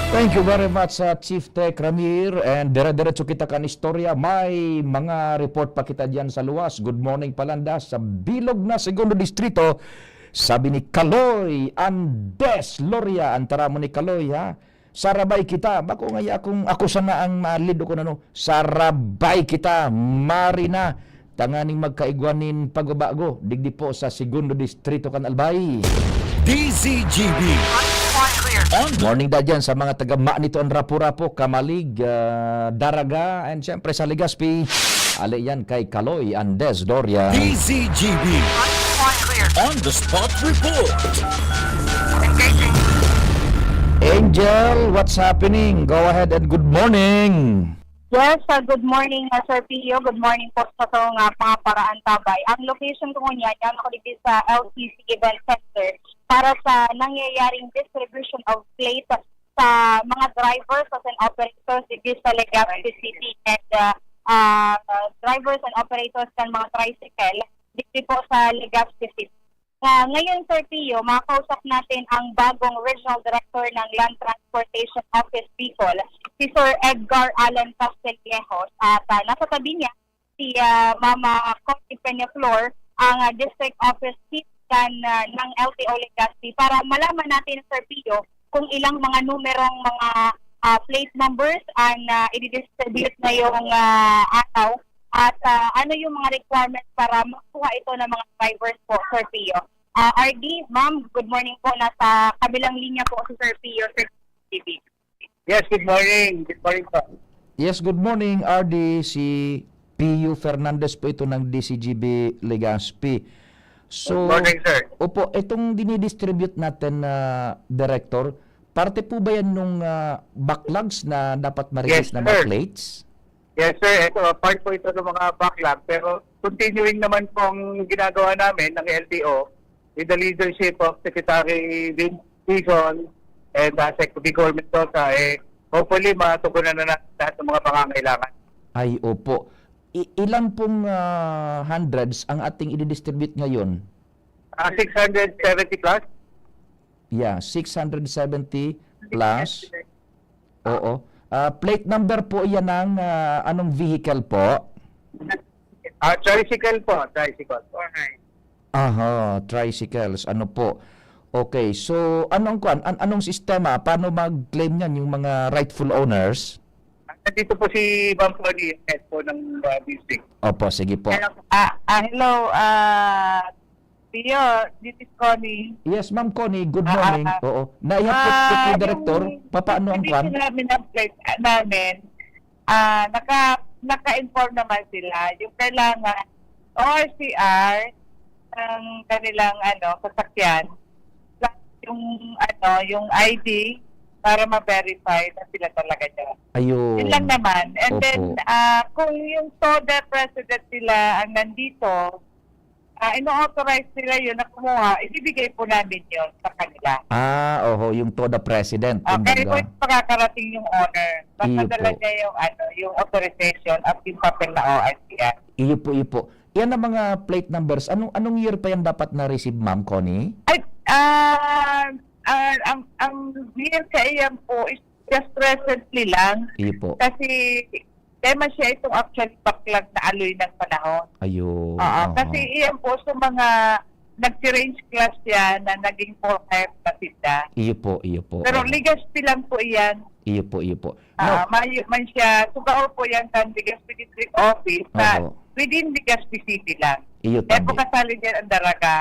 Thank you very much, uh, Chief Tech Ramir. And dire-diretso kita kan istorya. May mga report pa kita diyan sa luwas. Good morning, Palanda. Sa bilog na Segundo Distrito, sabi ni Kaloy Andes Loria, ang taramon ni Kaloy, ha? Sarabay kita. Bako nga akong, ako sana ang maalid o kung ano. Sarabay kita, Marina. Tanganing magkaigwa nin pagbabago, digdi po sa Segundo Distrito kan Albay. D Z G B. On morning da dyan sa mga taga Manito, ang Rapu-Rapu, Camalig, ah, Daraga, and syempre sa Legazpi. Ali yan kay Kaloy Andes Doria. D Z G B. On the spot report. Angel, what's happening? Go ahead and good morning. Yes, ah, good morning, ah, Sir Pio. Good morning po sa tong, ah, mga paraantabay. Ang location ko ngunyan, yan ako digdi sa L C C Event Center para sa nangyayaring distribution of plate sa mga drivers at operators digdi sa Legazpi City and, ah, ah, drivers and operators kan mga tricycle digdi po sa Legazpi City. Ah, ngayon, Sir Pio, makakausap natin ang bagong Regional Director ng Land Transportation Office Bicol, si Sir Edgar Alan Castillejos. At, ah, nasa tabi niya si, ah, Mama Connie Peñaflor, ang, ah, District Office Chief kan, ah, ng L T O Legazpi, para malaman natin, Sir Pio, kung ilang mga numerong mga, ah, plate numbers ang, ah, i-distribute ngayong, ah, araw at, ah, ano yung mga requirements para makuha ito ng mga drivers po, Sir Pio. Ah, R D, ma'am, good morning po. Nasa kabilang linya po si Sir Pio, Sir T V. Yes, good morning. Good morning po. Yes, good morning, R D. Si Pio Fernandez po ito ng D C G B Legazpi. So, Good morning, sir. Opo, itong dinidistribute natin na, Director, parte po ba yan nung, ah, backlogs na dapat ma-release Yes, na mga sir. plates? Yes, sir. Ito, part po ito ng mga backlog, pero continuing naman pong ginagawa namin ng L T O with the leadership of Secretary Vin Dizon and, uh, Sec Vigor Mendoza, eh, hopefully, matugunan na natin lahat ng mga pangangailangan. Ay, opo. I-, ilan pong, ah, hundreds ang ating i-distribute ngayon? Ah, six hundred seventy plus. Yeah, six hundred seventy plus. Oo. Ah, plate number po yan ng, ah, anong vehicle po? Ah, tricycle po, tricycle. Aha, tricycles. Ano po? Okay, so anong kwan, an-, anong sistema? Paano mag-claim niyan yung mga rightful owners? Nandito po si Ma'am Connie, head po ng, ah, district. Opo, sige po. Hello, ah, ah, hello, ah, Pio, this is Connie. Yes, Ma'am Connie, good Ah, morning. ah, Oo. Naihapot po ah, kay Director, yung papaano ang kwan? Distribution namin ng plate, ah, namin, ah, naka-, naka-inform naman sila. Yung kailangan, O R C R ng kanilang, ano, sasakyan, plus yung, ano, yung I D para ma-verify na sila talaga yun. Ayun. Yun lang naman. And Opo. then, ah, kung yung TODA president nila ang nandito, ah, ino-authorize nila yun na kumuha, ibibigay po namin yun sa kanila. Ah, oho, yung TODA president, Okay, kumbaga. Kung makakarating yung owner, basta Iyo dala po. niya yung, ano, yung authorization at yung papel na O R C R. Iyo po, iyo po. Yan ang mga plate numbers. Anong, anong year pa yan dapat na-receive, Ma'am Connie? Ay, ah, ah, ang, ang year kaiyan po is just recently lang. Iyo po. Kasi tema siya itong actually backlog na aloy ng panahon. Ayun, Oo, aha. kasi iyan po sa mga nag-change class siya na naging four five na sila. Iyo po, iyo po, Pero aha. Legazpi lang po iyan. Iyo po, iyo po. Ah, No. mayo man siya, sugaw po yan sa Legazpi District Office sa Oho. within Legazpi City lang. Iyo, Kaya po tabi. kasali dyan ang Daraga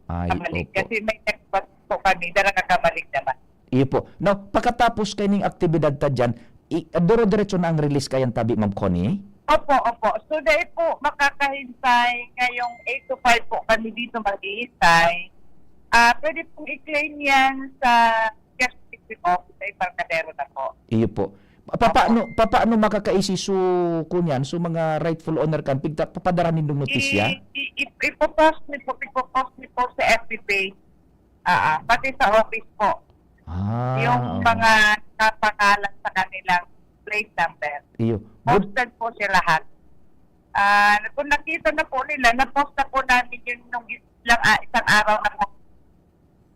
Ay, Kamalig. opo. Kasi may nagpas po kami, Daraga Kamalig naman. Iyo po. Now, pakatapos kaining aktibidad ta diyan, i-, duro-diretso na ang release kayan tabi, Ma'am Connie? Opo, opo. So, dahil po makakahintay ngayong eight to five po kami dito maghihintay, ah, pwede pong i-claim yan sa District Office sa Embarcadero na po. Iyo po. Pa-, Opo. papaano, papaano makakaisi su, kunyan, su mga rightful owner kan pigta-, papadara nindong notisya? I, i, i, ipopost ni po, ipopost ni po sa F B page. Ah, ah, pati sa office po. Ah, Yung oo. mga nakapangalan sa kanilang plate number. Iyo. Good. Posted po siya lahat. Ah, kung nakita na po nila, na-post na po namin yun nung isang, ah, isang araw na po.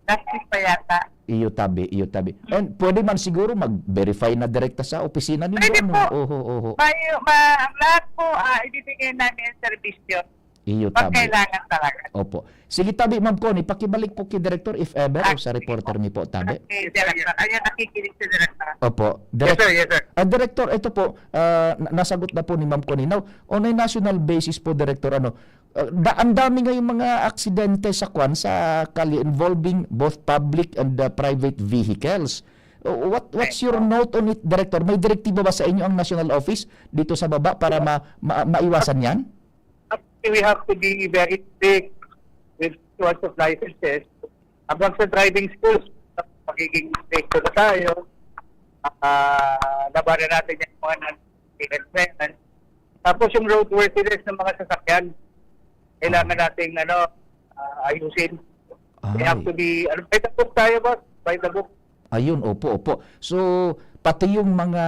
Last week pa yata. Iyo tabi, iyo tabi. Hmm. And pwede man siguro mag-verify na direkta sa opisina ninyo, Pwede ano? po. Oho, oho. May, ma-, ang lahat po, ah, ibibigay namin ang serbisyo. Iyo, Pag tabi. kailangan talaga. Opo. Sige, tabi, Ma'am Connie, pakibalik po kay Director if ever Ah, o sa reporter mi po, tabi. Okay, Director. Ayan, nakikinig si Director. Opo. Yes, Direk-, sir. Yes, sir. ah, Director, ito po, ah, na-, nasagot na po ni Ma'am Connie. Now, on a national basis po, Director, ano, ah, da-, ang dami ngayong mga aksidente sa kwan, sa kalye involving both public and, ah, private vehicles. Oh, what, what's your Opo. note on it, Director? May direktiba ba sa inyo ang National Office dito sa baba para ma-, ma-, maiwasan yan? Actually, we have to be very strict with issuance of licenses. Hanggang sa driving schools, magiging stricto na tayo. Ah, labanan natin yung mga non-students na yan. Tapos yung roadworthiness ng mga sasakyan, kailangan Ah. nating, ano, ah, ayusin. We have Ay. to be, ano, by the book tayo, boss. By the book. Ayun, opo, opo. So, pati yung mga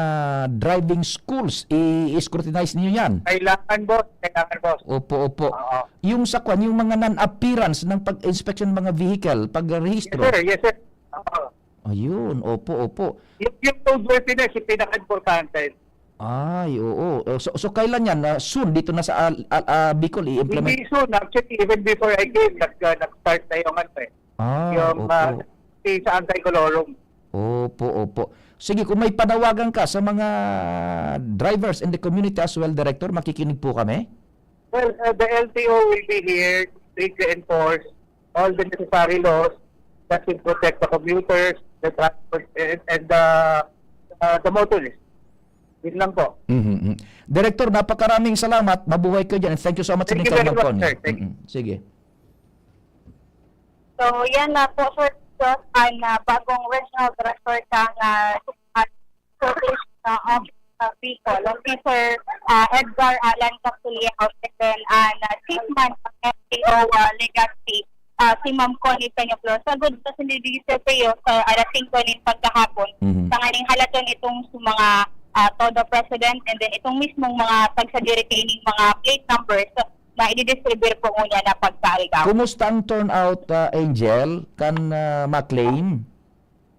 driving schools, i-scrutinize niyo yan? Kailangan, boss. Kailangan, boss. Opo, opo. Oo. Yung sa kwan, yung mga non-appearance ng pag-inspection ng mga vehicle, Yes, pagrehistro? sir. Yes, sir. Oo. Ayun, opo, opo. Yung, yung roadworthiness, yung pinaka-importante. Ay, oo. Oh, so, so kailan yan? Ah, soon, dito na sa, ah, ah, ah, Bicol, i-implement? Hindi soon. Actually, even before I came, nag, ah, nag-start na yung ano eh. Ah, Yung, ah, opo. si sa anti-colorum. Opo, opo. Sige, kung may panawagan ka sa mga drivers in the community as well, Director, makikinig po kami. Well, uh, the L T O will be here to reinforce all the necessary laws that will protect the commuters, the transport, and, and the, uh, the motorists. Yun lang po. Mhm, mhm. Director, napakaraming salamat. Mabuhay ka dyan. Thank you so much sa Thank you inyong very much, pagkon. sir. Thank you. Mm-mm. Sige. So, yan na po, Sir Jos, ang, ah, bagong regional director ng, ah, Sub-Provincial Office sa Bicol, si Sir, ah, Edgar Alan Castillejo, and then, ah, na Chief man ng L T O, ah, Legazpi, ah, si Ma'am Connie Peñaflor. Sagud sa sinidigi sa iyo sa alas singko nin pagkahapon, Mhm. tanganing halaton itong sa mga, ah, todo president, and then itong mismong mga pagsadiri kaining mga plate numbers na ididistribute po ngunyan na pagkaaldaw. Kumusta ang turnout, ah, Angel? Kan, ah, ma-claim?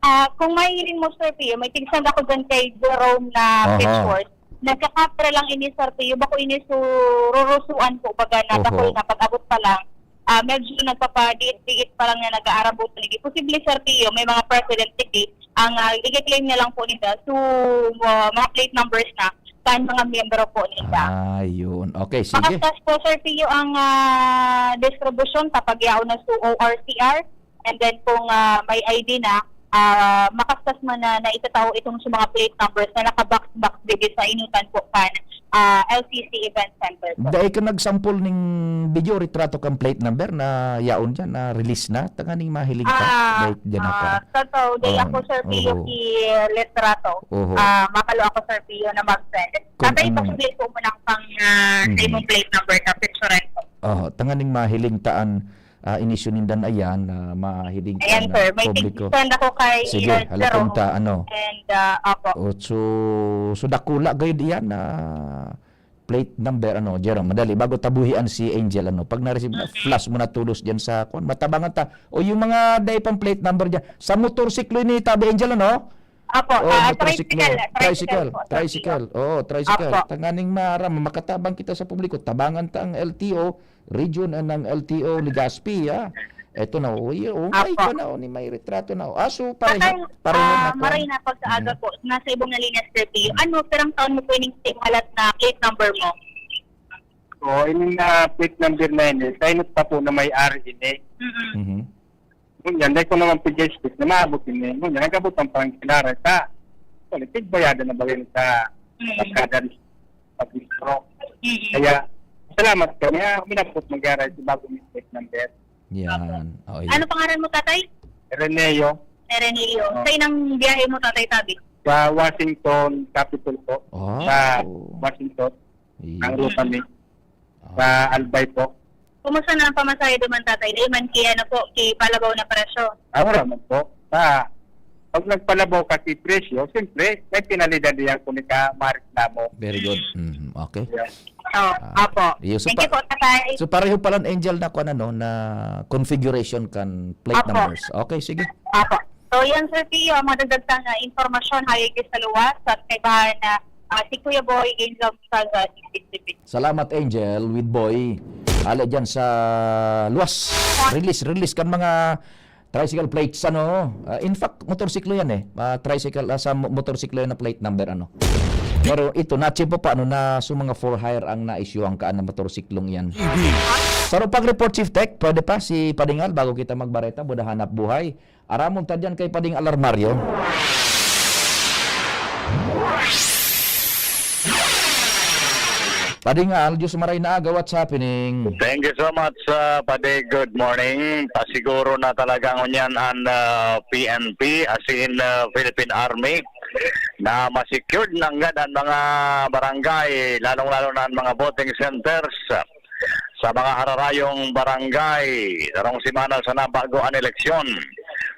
Ah, kung mahihiling mo, Sir Pio, may tig-send ako dyan kay Jerome na Aha. pictures. Nagkakapre lang ini, Sir Pio. Bako ini sururusuan po, baga na Oho. dakul na pag-abot pa lang. Ah, medyo nagpapadiit-diit pa lang na nag-aarabot lagi. Posible, Sir Pio, may mga president lagi. Ang, ah, i-claim na lang po nila. So, ah, mga plate numbers na kan mga miyembro po nila. Ah, yun. Okay, sige. Makastas po, Sir Pio, ang, ah, distribusyon kapag yaon na sa O R C R. And then kung, ah, may I D na, ah, makastas man na, na itatao itong sa mga plate numbers na naka-box-box digdi sa inutan po kan, ah, L C C Event Center po. Dai ka nagsampol ning video retrato kan plate number na yaon dyan, na release na? Tanganing mahiling ka? Ah, Dai dyan ah, ako. totoo, dai Oo, ako, Sir Pio, oo. si litrato. Oho. Ah, mapalo ako, Sir Pio, na mag-send. Kung Tatay, ano. pakibigay po mo lang pang, ah, sa Mhm. imong plate number na picturean ko. Oho, tanganing mahiling taan, ah, inisyu nindan ayan, na mahiling Ayan, taan na sir. May publiko. tig-send ako kay Sige, Sir halapon Jerome. ta, ano. And, ah, opo. O, so, so dakula gayud iyan na plate number, ano, Jerome, madali, bago tabuhian si Angel, ano, pag na-receive na, Mhm. flash mo na tulos dyan sa, kwan, matabangan ta. O, yung mga dai pang plate number dyan, sa motorsiklo ini tabi, Angel, ano? Opo, Oh, ah, motorsiklo. tricycle, tricycle Tricycle, po, sir. tricycle. Oo, tricycle. Opo. Tanganing maaram, makatabang kita sa publiko, tabangan ta ang L T O, Region, and ang L T O Legazpi, ah. Eto na, oh, y-, oh, may Opo. ka na, oh, ni may retrato na, oh. Ah, so, pareho, Tatay, pareho ah, na po. maray na pagkaaga Mm. po, nasa ibong na linya, Sir Pio. Ano, pirang taon mo po ining simulat na plate number mo? Oo, ining, ah, plate number na yun, eh, saynot pa po na may ari ini. Mm-mm. Mhm. Ngunyan, dai ko naman pwede expect na maabot ini. Ngunyan, nag-abot ang pangkilala sa, sa tigbayadan na bagay sa Mm. pagkada, pagbistro. Mm. Kaya, salamat kami. Ah, minabot mag-aral si bagong plate number. Yan. Opo. Oh, Ano yan. pangaran mo, Tatay? Reneo. Reneo. Oh. Sa inang biyahe mo, Tatay, tabi? Sa Washington Capitol po. Oh. Sa Washington. Iya. Ang ruta ni Ah. sa Albay po. Kumusta na ang pamasahe duman, Tatay? Dai man ki, ano po, ki palabaw na presyo? Ah, wala man po. Sa, pag nagpalabaw kasi presyo, siyempre, may penalidad diyan kung ika mareklamo. Very good. Mm. Mhm. Okay. Yeah. Oh, Ah, apo. iyo, so Thank you pa-, po, Tatay. so pareho pala, Angel, na kung ano, na configuration kan plate Apo. numbers. Okay, sige. Apo. So, yan, Sir Pio, ang madagdag na impormasyon, hayag sa luwas, at kaibahan na, ah, si Kuya Boy, Angel Salva, Salamat, Angel, with Boy. Hale dyan sa luwas. Release, release kan mga tricycle plates, ano. Ah, in fact, motorsiklo yan eh. Ah, tricycle, ah, sa mo-, motorsiklo yan na plate number, ano. Pero ito, natsimpo pa, ano, na sa mga for hire ang na-issue ang kaan na motorsiklong yan. Sa Rupag Report, Chief Tech, pwede pa si Padingal bago kita magbareta, buda hanap buhay. Aramon ta diyan kay Pading Alarmario. Pading Al, Diyos maray na aga, what's happening? Thank you so much, uh, Padi. Good morning. Pasiguro na talaga ngunyan ang, uh, P N P, as in, uh, Philippine Army, na ma-secured nanggad ang mga barangay, lalong-lalo na ang mga voting centers. Sa mga hararayong barangay, sarong semana sana bago an eleksyon.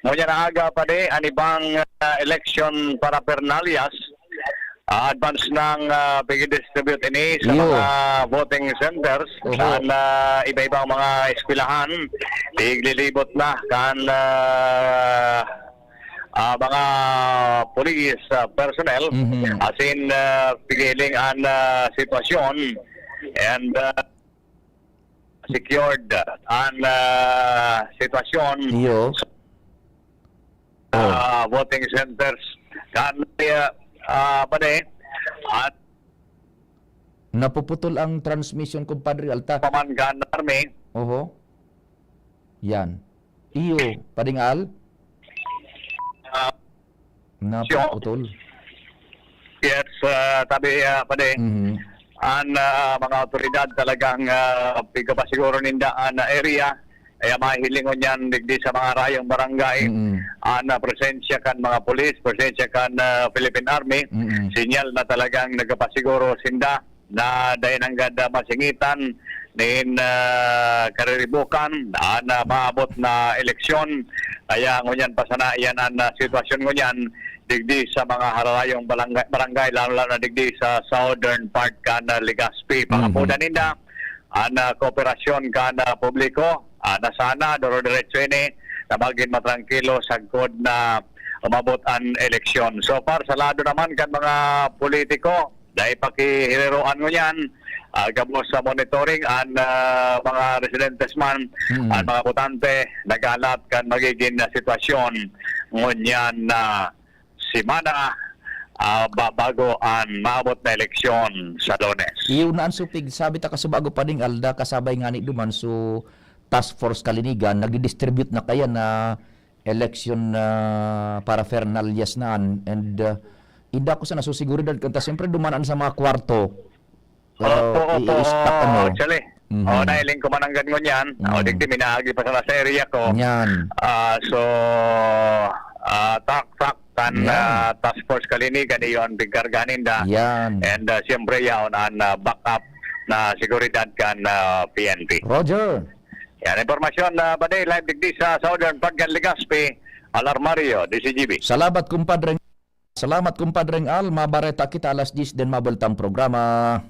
Ngunyan na aga pa di, an ibang, ah, election paraphernalias, ah, advance nang, ah, pigi-distribute ini sa Iyo. mga voting centers. Oho. Kan, ah, iba-ibang mga eskwelahan, iglilibot na kan, ah, ah, mga police, ah, personnel. Mhm. Asin, ah, pigiling an, ah, sitwasyon. And, ah, secured an, ah, sitwasyon Iyo. sa, Oh. ah, voting centers. Kan, ah, ah, pa di, at Napuputol ang transmission, kumpadre Alta. paman kan army. Oho. Yan. Iyo, Pading Al? Ah, Napuputol. Yes, ah, tabi, ah, padi. Mhm. An, ah, mga awtoridad talagang, ah, pigkapasiguro ninda an area. Kaya mahihilingon yan digdi sa mga harayong barangay. Mm. An, ah, presensya kan mga pulis, presensya kan, ah, Philippine Army. Mm. Sinyal na talagang nagkapasiguro sinda na dai nanggad, ah, masingitan nin, ah, kariribukan an, ah, maabot na eleksyon. Kaya ngunyan pa sana iyan an, ah, sitwasyon ngunyan digdi sa mga hararayong balangga-, barangay, lalo-lalo na digdi sa southern part kan, ah, Legazpi. Mhm. Pangapodan ninda an, ah, kooperasyon kan, ah, publiko, ah, na sana doro-diretso ini na magin matrangkilo sagkod na umabot an eleksyon. So far, sa lado naman kan mga politiko, dai pa ki hiriroan ngunyan, ah, gabos sa monitoring an, ah, mga residentes man, Mm. an mga botante, naghalat kan magigin na sitwasyon ngunyan na semana, ah, ba-, bago an maabot na eleksyon sa Lunes. Iyo na an supig, sabi ta kasubago pa ding alda, kasabay ngani duman, so, Task Force Kalinigan, nagdi-distribute na kaya na election, ah, paraphernalias na an, and, ah, inda ko sa nasusiguridad kanta, siyempre, duman an sa mga kwarto. Opo, Ah, opo, i-stock, ano? actually. Mhm. Oh, nahiling ko man ang ganyan. Oh, Mm. digdi, minaagi pa sana sa area ko. Yan. Ah, so, ah, tak, tak, tan, Yan. ah, Task Force Kalinigan, iyo an pigkarga ninda. Yan. And, ah, siyempre, yaon an, ah, backup na seguridad kan, ah, P N P. Roger. Yan, impormasyon na ba di, live digdi sa Southern Paggan, Legazpi, Al Armario, D C G B. Salamat, kumpadre. Salamat, kumpadreng Al. Mabareta kita alas diyes den mabultang programa.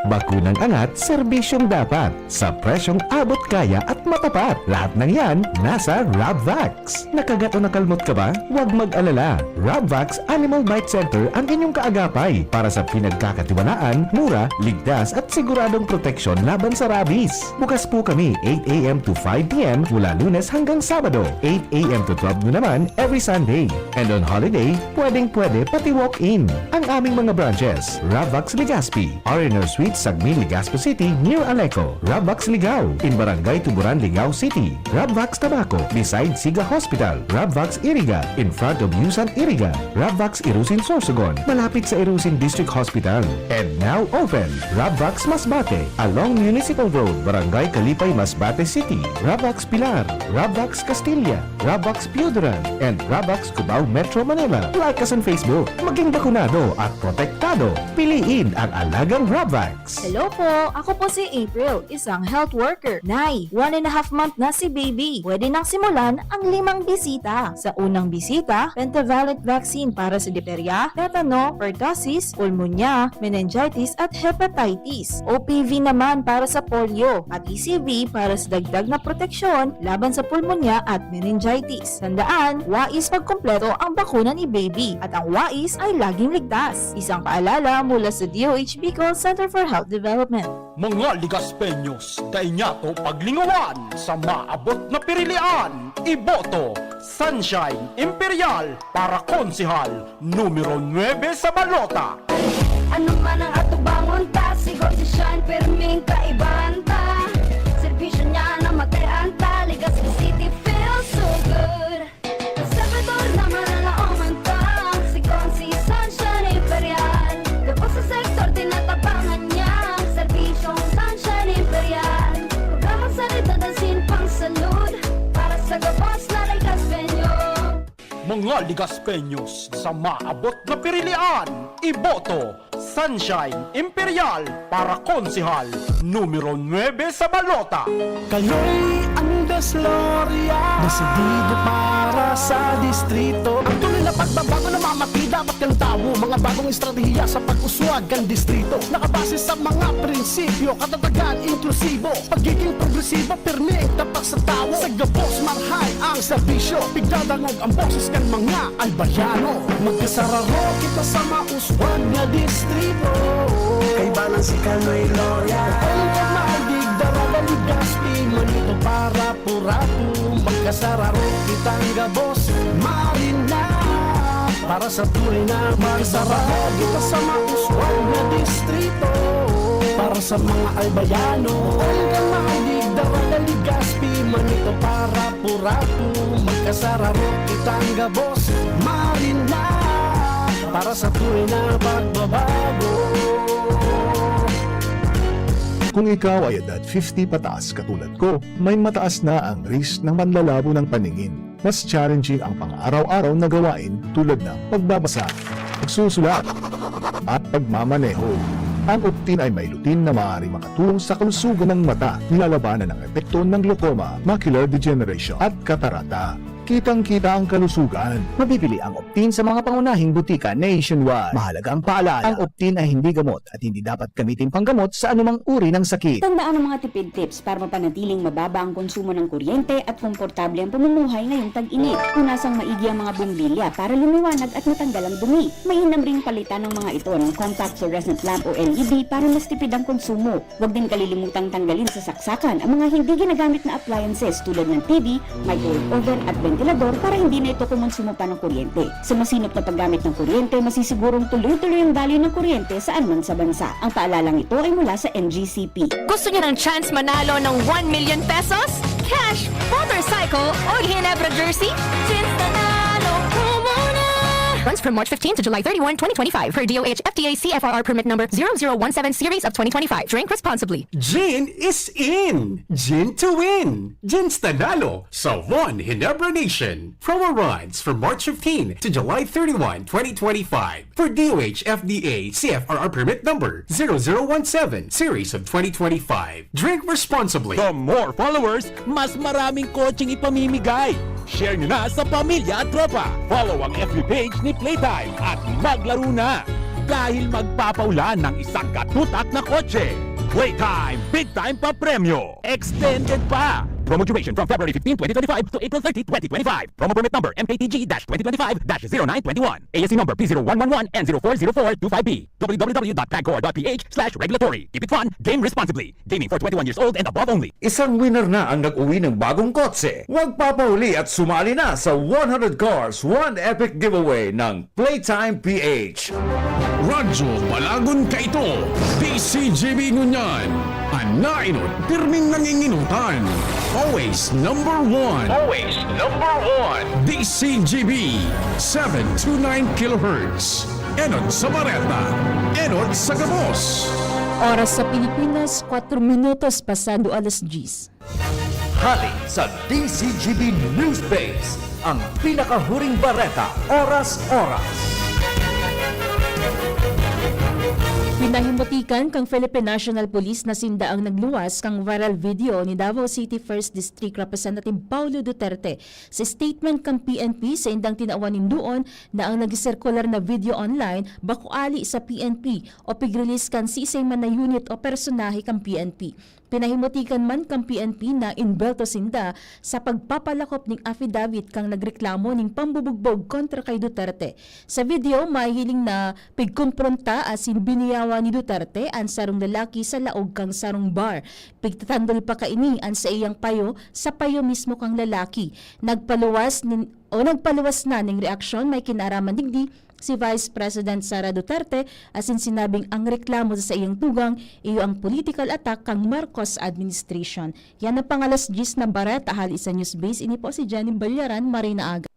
Bakunang angat, serbisyong dapat, sa presyong abot kaya at matapat. Lahat ng yan, nasa Rabvax. Nakagat o nakalmot ka ba? Huwag mag-alala. Rabvax Animal Bite Center ang inyong kaagapay para sa pinagkakatiwalaan, mura, ligtas at siguradong proteksyon laban sa rabies. Bukas po kami eight a m to five p m mula Lunes hanggang Sabado, eight a m to twelve noon naman every Sunday. And on holiday, pwedeng-pwede pati walk-in. Ang aming mga branches, Ravvax Legazpi, R and R Suite, Sagmin, Legazpi City, near Aleco, Ravvax Ligao, in Barangay Tuburan, Ligao City, Ravvax Tabaco, beside Siga Hospital, Ravvax Iriga, in front of Yusan Iriga, Ravvax Irusin, Sorsogon, malapit sa Irusin District Hospital. And now open, Ravvax Masbate, along Municipal Road, Barangay Kalipay, Masbate City, Ravvax Pilar, Ravvax Castilla, Ravvax Pioduran, and Ravvax Cubao, Metro Manila. Like us on Facebook. Maging bakunado at protektado. Piliin ang alagang Ravvax. Hello po! Ako po si April, isang health worker. Nay, one and a half month na si baby. Pwede nang simulan ang limang bisita. Sa unang bisita, pentavalent vaccine para sa diphtheria, tetano, pertussis, pulmonya, meningitis at hepatitis. O P V naman para sa polio at E C V para sa dagdag na proteksyon laban sa pulmonya at meningitis. Tandaan, wais pagkumpleto ang bakuna ni baby at ang wais ay laging ligtas. Isang paalala mula sa D O H Bicol Center for Health Development. Mga Ligaspeños, dai niyato paglingawan sa maabot na pirilian. Iboto, Sunshine Imperial para konsehal numero nuebe sa balota. Ano man ang atubangon ta, sigon si Shine, pirming kaibahan ta. Serbisyo niya na matean ta, Legazpi City feels so good. Sa Salvador na mananaoman ta, sigon si Sunshine Imperial. Gabos sa sektor, tinatabangan niya, serbisyong Sunshine Imperial. Programang sanidad asin pangsalud, para sa gabos na Ligaspeño. Mga Ligaspeños, sa maabot na pirilian, Iboto, Sunshine Imperial para konsehal numero nuebe sa balota. Kayo'y Andes Gloria, desidido para sa distrito. Ang tunay na pagbabago na mamatida, ba't kang tawo? Mga bagong estratehiya sa pag-uswag kan distrito. Nakabase sa mga prinsipyo, katatagan, inklusibo, pagiging progresibo, pirmi ang tapak sa tawo. Sa gabos, marahay ang serbisyo, pigdadangog ang boses kan mga albayano. Magkasararo kita sa mauswag na distrito. Kay Balang si Kaloy Loria. Ang pamalig, Daraga, Legazpi, Manito, para purapo. Magkasararo kitang gabos, marina. Para sa tunay na magsarado kita sa mauswag na distrito. Para sa mga albayano, Olga, Malig, Daraga, Legazpi, Manito, para purapo. Magkasararo kitang gabos, marina. Para sa tunay na pagbabago. Kung ikaw ay edad fifty pataas katulad ko, may mataas na ang risk ng manlalabo ng paningin. Mas challenging ang pang-araw-araw na gawain tulad ng pagbabasa, pagsusulat, at pagmamaneho. Ang Optin ay may lutein na maaaring makatulong sa kalusugan ng mata, nilalabanan ang epekto ng glaucoma, macular degeneration, at katarata. Kitang-kita ang kalusugan. Mabibili ang Optin sa mga pangunahing butika nationwide. Mahalagang paalala, ang Optin ay hindi gamot at hindi dapat gamitin panggamot sa anumang uri ng sakit. Tandaan ang mga tipid tips para mapanatiling mababa ang konsumo ng kuryente at komportable ang pamumuhay ngayong tag-init. Punasang maigi ang mga bombilya para lumiwanag at matanggal ang dumi. Mainam ring palitan ng mga ito ng compact fluorescent lamp o L E D para mas tipid ang konsumo. Huwag din kalilimutang tanggalin sa saksakan ang mga hindi ginagamit na appliances tulad ng T V, microwave oven at ventilador para hindi na ito kumonsumo pa ng kuryente. Sa masinop na paggamit ng kuryente, masisigurong tuloy-tuloy ang daloy ng kuryente saan man sa bansa. Ang paalalang ito ay mula sa N G C P. Gusto niyo ng chance manalo ng one million pesos? Cash, motorcycle, o Ginebra jersey? Chance nanalo ko muna! Runs from March fifteen to July thirty-one, twenty twenty-five, per D O H F T A C F R R permit number zero zero one seven series of twenty twenty-five. Drink responsibly. Gin is in! Gin to win! Gin Stanalo sa One Ginebra Nation. Promo runs from March fifteen to July thirty-one, twenty twenty-five. For D O H F D A C F R R permit number zero zero one seven series of twenty twenty-five. Drink responsibly. The more followers, mas maraming kotseng ipamimigay. Share nyo na sa pamilya at tropa. Follow ang F B page ni Playtime at maglaro na! Dahil magpapaulan ng isang katutak na kotse. Playtime, big time pa premyo! Extended pa! Promo duration from February fifteen, twenty twenty-five to April thirty, twenty twenty-five. Promo permit number M K T G dash twenty twenty-five dash zero nine twenty-one. A S C number P zero one one one and zero four zero four two five B. W W W dot pagcor dot P H slash regulatory. Keep it fun, game responsibly. Gaming for twenty-one years old and above only. Isang winner na ang nag-uwi ng bagong kotse. Huwag papauli at sumali na sa one hundred Cars, One Epic Giveaway ng Playtime P H. Radyo Balagon Kaito, D C G B ngunyan. An naenot, pirming nanginginutan. Always number one. Always number one. D C G B, seven two nine kilohertz. Enot sa Bareta, enot sa Gabos. Oras sa Pilipinas, kwatro minutos pasado alas diyes. Hali sa D C G B News Base, ang pinakahuring bareta, oras-oras. Pinahimutikan kang Philippine National Police na sinda ang nagluwas kang viral video ni Davao City First District Representative Paulo Duterte. Sa statement kang P N P, saindang tinawan nin duon na ang nagsirkular na video online bako ali sa P N P o pig-release kan siisay man na unit o personahe kan P N P. Pinahimutikan man kan P N P na imbelto sinda sa pagpapalakop ning affidavit kan nagreklamo ning pambubugbog kontra kay Duterte. Sa video, mahihiling na pigkompronta asin biniyawan ni Duterte an sarong lalaki sa laog kan sarong bar. Pigtatandol pa kaini an saiyang payo sa payo mismo kan lalaki. Nagpaluwas nin, o nagpaluwas na ning reaksyon may kinaaraman digdi si Vice President Sara Duterte asin sinabing ang reklamo sa saiyang tugang iyo ang political attack kan Marcos administration. Yan ang pang-alas diyes na bareta hali sa News Base. Ini po si Jenny Balyaran, maray na aga.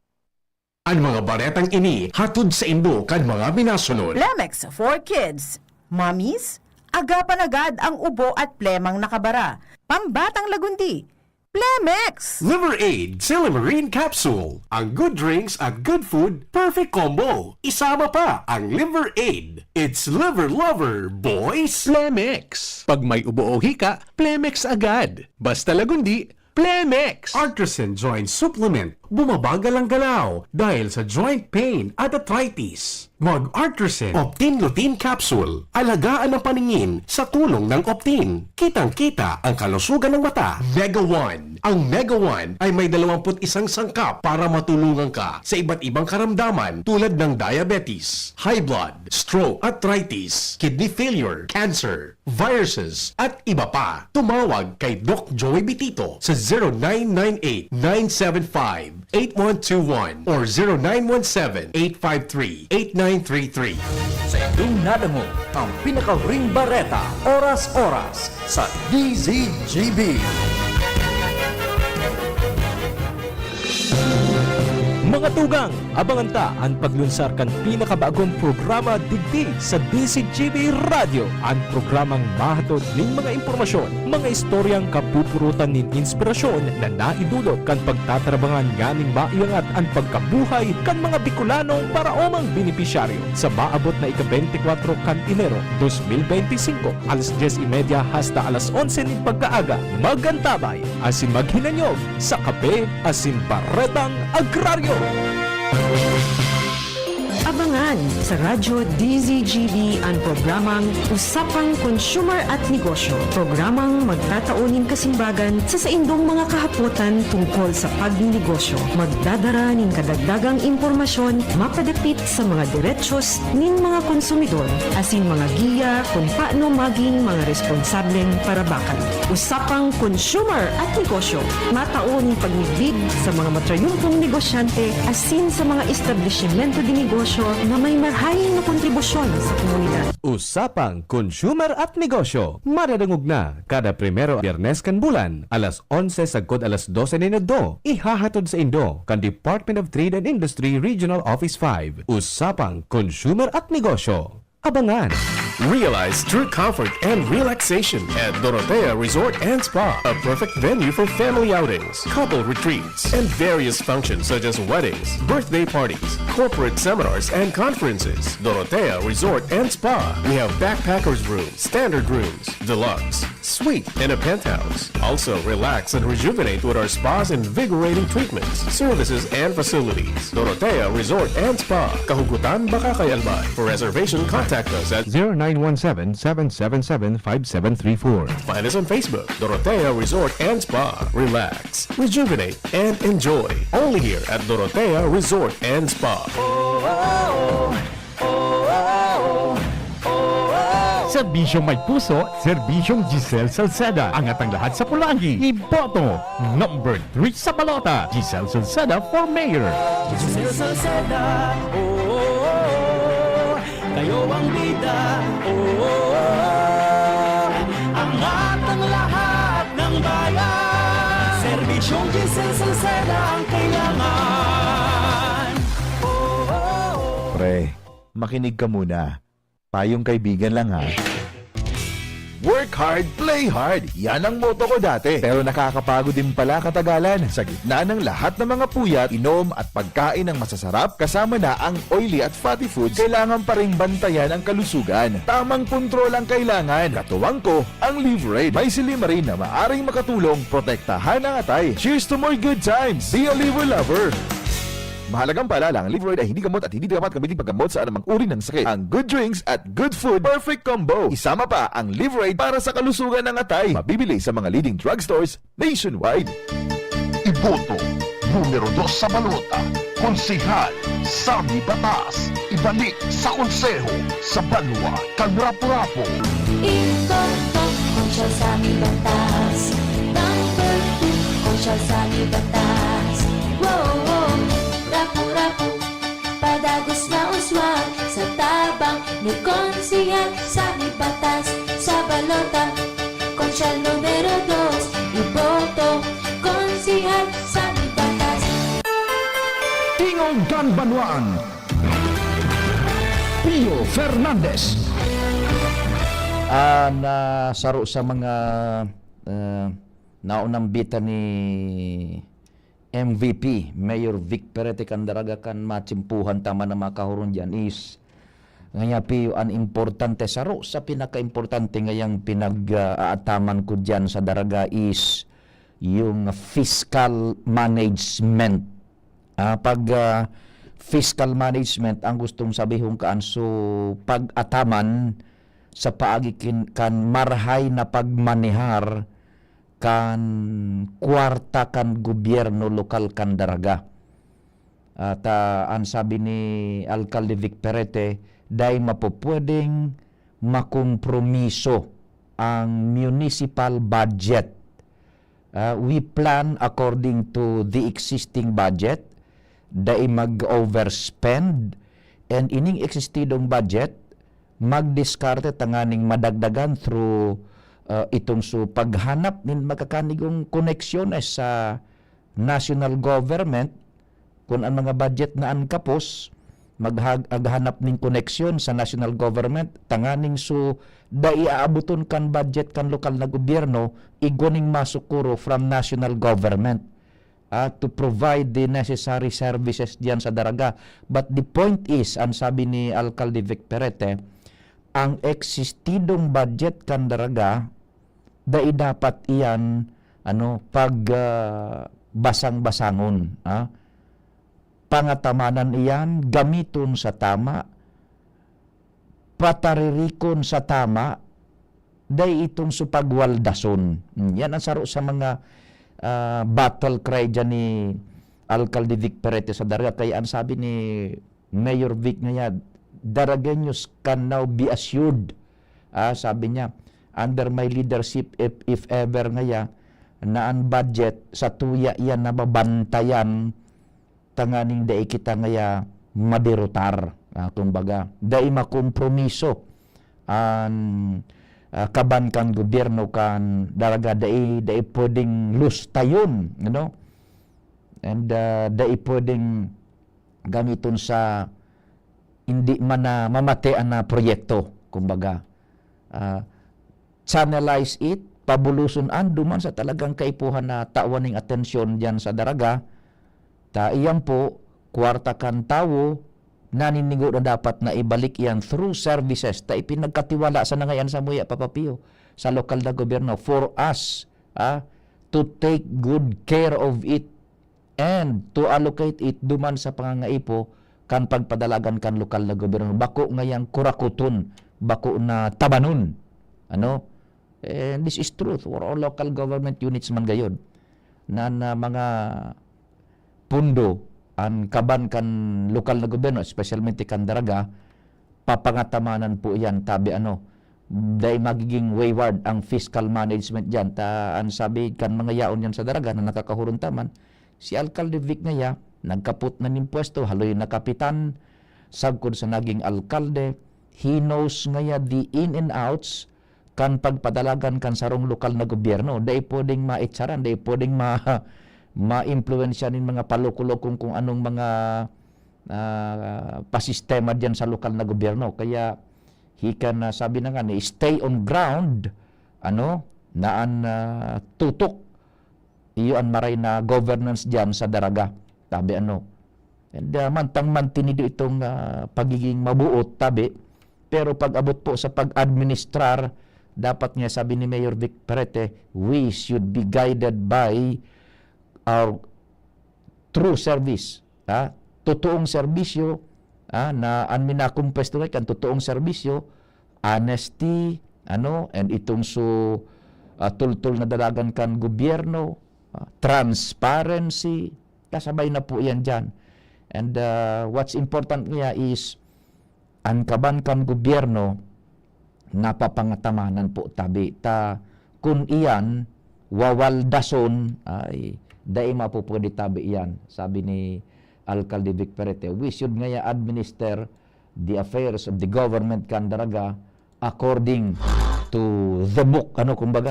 An mga baretang ini hatod saindo kan mga minasunod. Plemex for Kids. Mommies, agapan agad ang ubo at plemang nakabara. Pambatang lagundi. Plemex! Liver Aid, Silymarin Capsule. Ang good drinks at good food, perfect combo. Isama pa ang Liver Aid. It's Liver Lover, boys! Plemex. Pag may ubo o hika, Plemex agad. Basta lagundi, Plemex! Artresin Joint Supplement. Bumabagal ang galaw dahil sa joint pain at arthritis. Mag-Artresin. Optin Lutein Capsule. Alagaan ang paningin sa tulong ng Optin. Kitang-kita ang kalusugan ng mata. Mega One. Ang Mega One ay may dalawampu't isang sangkap para matulungan ka sa iba't ibang karamdaman tulad ng diabetes, high blood, stroke, arthritis, kidney failure, cancer, viruses, at iba pa. Tumawag kay Doc Joey Bitito sa zero nine nine eight, nine seven five, eight one two one or zero nine one seven, eight five three, eight nine three three. Sa indong nadangog ang pinakahuring bareta, oras-oras, sa D Z G B. Mga tugang, abangan ta an paglunsar kan pinakabagong programa digdi sa D Z G B Radyo, an programang mahatod nin mga impormasyon, mga istoryang kapupurutan nin inspirasyon na naidulot kan pagtatrabangan nganing maiangat an pagkabuhay kan mga Bicolanong paraomang benepisyaryo. Sa maabot na ika-beintikwatro kan Enero, dos mil beintisinko, alas dyes y media hasta alas onse nin pagkaaga, magantabay asin maghinanyog sa Kape asin Baretang Agraryo. Abangan sa Radyo D Z G B an programang Usapang Consumer at Negosyo, programang magtatao nin kasimbagan sa saindong mga kahapotan tungkol sa pagnenegosyo. Magdadara nin kadagdagang impormasyon mapadapit sa mga derechos nin mga konsumidor asin mga giya kun paano magin mga responsableng parabakal. Usapang Consumer at Negosyo, matao nin pagmidbid sa mga matrayumpong negosyante asin sa mga establisimento de negosyo na may marhay na kontribusyon sa komunidad. Usapang Consumer at Negosyo, madadangog na kada primero Biyernes kan bulan, alas onse sagkod alas dose nin udto, ihahatod saindo kan Department of Trade and Industry Regional Office five. Usapang Consumer at Negosyo. Abangan! Realize true comfort and relaxation at Dorotea Resort and Spa, a perfect venue for family outings, couple retreats, and various functions such as weddings, birthday parties, corporate seminars, and conferences. Dorotea Resort and Spa. We have backpackers room, standard rooms, deluxe, suite, and a penthouse. Also, relax and rejuvenate with our spas, invigorating treatments, services, and facilities. Dorotea Resort and Spa, Kahugutan, Bacacay, Albay. For reservation, contact us at zero nine one seven, seven seven seven, five seven three four. Find us on Facebook, Dorotea Resort and Spa. Relax, rejuvenate, and enjoy. Only here at Dorotea Resort and Spa. Serbisyong may puso, serbisyong Giselle Salceda. Angat ang lahat sa pulanggi. Iboto, number three sa balota, Giselle Salceda for mayor. Giselle Salceda, oh, kayo ang bida, oh, angat ang lahat ng bayan. Serbisyong Giselle Salceda ang kailangan. Oh, oh, oh. Pre, makinig ka muna. Payong kaibigan lang, ha. Work hard, play hard. Yan ang motto ko dati. Pero nakakapagod din pala katagalan. Sa gitna ng lahat ng mga puyat, inom at pagkain ng masasarap, kasama na ang oily at fatty foods, kailangan pa ring bantayan ang kalusugan. Tamang kontrol ang kailangan. Katuwang ko, ang Liverade. May silymarin na maaring makatulong protektahan ang atay. Cheers to more good times! Be a Liver Lover! Mahalagang paalala, ang Liveride ay hindi gamot at hindi dapat gamitin paggamot sa anumang uri ng sakit. Ang good drinks at good food, perfect combo. Isama pa ang Liveride para sa kalusugan ng atay. Mabibili sa mga leading drugstores nationwide. Iboto, numero dos sa balota, konsehal, Sammy Batas. Ibalik sa konseho, sa banwa kan Rapu-Rapu. Iboto, Konsyal Sammy Batas. Number two, Konsyal Sammy Batas. Wow, wow. Rapu-rapu, padagos na uswag sa tabang ni Konsehal Sammy Batas. Sa balota, Konsyal numero dos, iboto, Konsehal Sammy Batas. Tingog kan Banwaan, Pio Fernandez. Ah, na saro sa mga, ah, Naunambitan ni M V P, Mayor Vic Perete kan Daraga, kan matsimpuhan ta man na makahuron diyan is, ngaya piyo an importante, saro sa pinakaimportante ngayang pinag-aataman ko diyan sa Daraga is yung fiscal management. Ah, pag, ah, fiscal management ang gustong sabihon kaan, so pag-ataman sa paagi kin-, kan marhay na pagmanehar kan kwarta kan gobyerno lokal kan Daraga. At, ah, an sabi ni Alkalde Vic Perete, dai mapupwedeng makompromiso ang municipal budget. Ah, we plan according to the existing budget, dai mag-overspend, and ining existidong budget, magdiskarte tanganing madagdagan through, ah, itong su paghanap nin makakanigong koneksyones sa national government. Kun an mga budget na an kapos, maghag-, maghanap nin koneksyon sa national government, tanganing su dai aaboton kan budget kan lokal na gobyerno, igwa ning masukuro from national government, ah, to provide the necessary services diyan sa Daraga. But the point is, an sabi ni Alkalde Vic Perete, ang existidong budget kan Daraga, dai dapat iyan, ano, pag, ah, basang-basangon, ah. Pangatamanan iyan, gamiton sa tama, pataririkon sa tama, dai itong su pagwaldason. Hmm, yan ang saro sa mga, ah, battle cry diyan ni Alkalde Vic Perete sa Daraga. Kaya ang sabi ni Mayor Vic ngaya, "Daragueños can now be assured," ah, sabi niya, "under my leadership, if, if ever ngaya na an budget sa tuya iyan na mabantayan, tanganing dai kita ngaya maderotar." Ah, kumbaga, dai makompromiso an, ah, kaban kan gobyerno kan Daraga, dai, dai pwedeng lustayon, ano? And, ah, dai pwedeng gamiton sa hindi man na mamatean na proyekto, kumbaga. Ah, channelize it, pabuloson an duman sa talagang kaipuhan na tawan ning atensyon diyan sa Daraga. Ta iyan po, kwarta kan tawo, naninigo na dapat na ibalik iyan through services. Ta ipinagkatiwala sa nangayan samuya, Papa Pio, sa lokal na gobyerno for us, ah, to take good care of it and to allocate it duman sa pangangaipo kan pagpadalagan kan lokal na gobyerno. Bako ngayang kurakuton, bako na tabanon. Ano? Eh, this is truth for all local government units man gayod. Na, na mga pundo, an kaban kan lokal na gobyerno, espesyalmente kan Daraga, papangatamanan po iyan, tabi ano, dai magiging wayward ang fiscal management diyan. Ta, an sabi kan mga yaon yan sa Daraga na nakakahuron ta man, si Alkalde Vic ngaya, nagkapot na nin pwesto, haloy na kapitan, sagkod sa naging alkalde, he knows ngaya the in and outs kan pagpadalagan kan sarong lokal na gobyerno. Dai pwedeng maitsaran, dai pwedeng ma-, maimpluwensya nin mga paloko-lokong kung anong mga, ah, pasistema diyan sa lokal na gobyerno. Kaya, he can, ah, sabi na nga ni, stay on ground, ano, na an, ah, tutok, iyo an maray na governance diyan sa Daraga, tabi ano. And, ah, mantang mantinido itong, ah, pagiging mabuot, tabi, pero pag-abot po sa pag-administrar, dapat nga, sabi ni Mayor Vic Perete, we should be guided by our true service, ha? Totoong serbisyo, ha, na an minakumpuesto kay kan totoong serbisyo, honesty, ano, and itong su, ah, tultol na dalagan kan gobyerno, ah, transparency, kasabay na po iyan diyan. And, ah, what's important niya is an kaban kan gobyerno napapangatamanan po tabi. Ta kun iyan wawaldason, ay, dai mapupwede tabi iyan, sabi ni Alkalde Vic Perete. We should ngaya administer the affairs of the government kan Daraga according to the book, ano, kumbaga.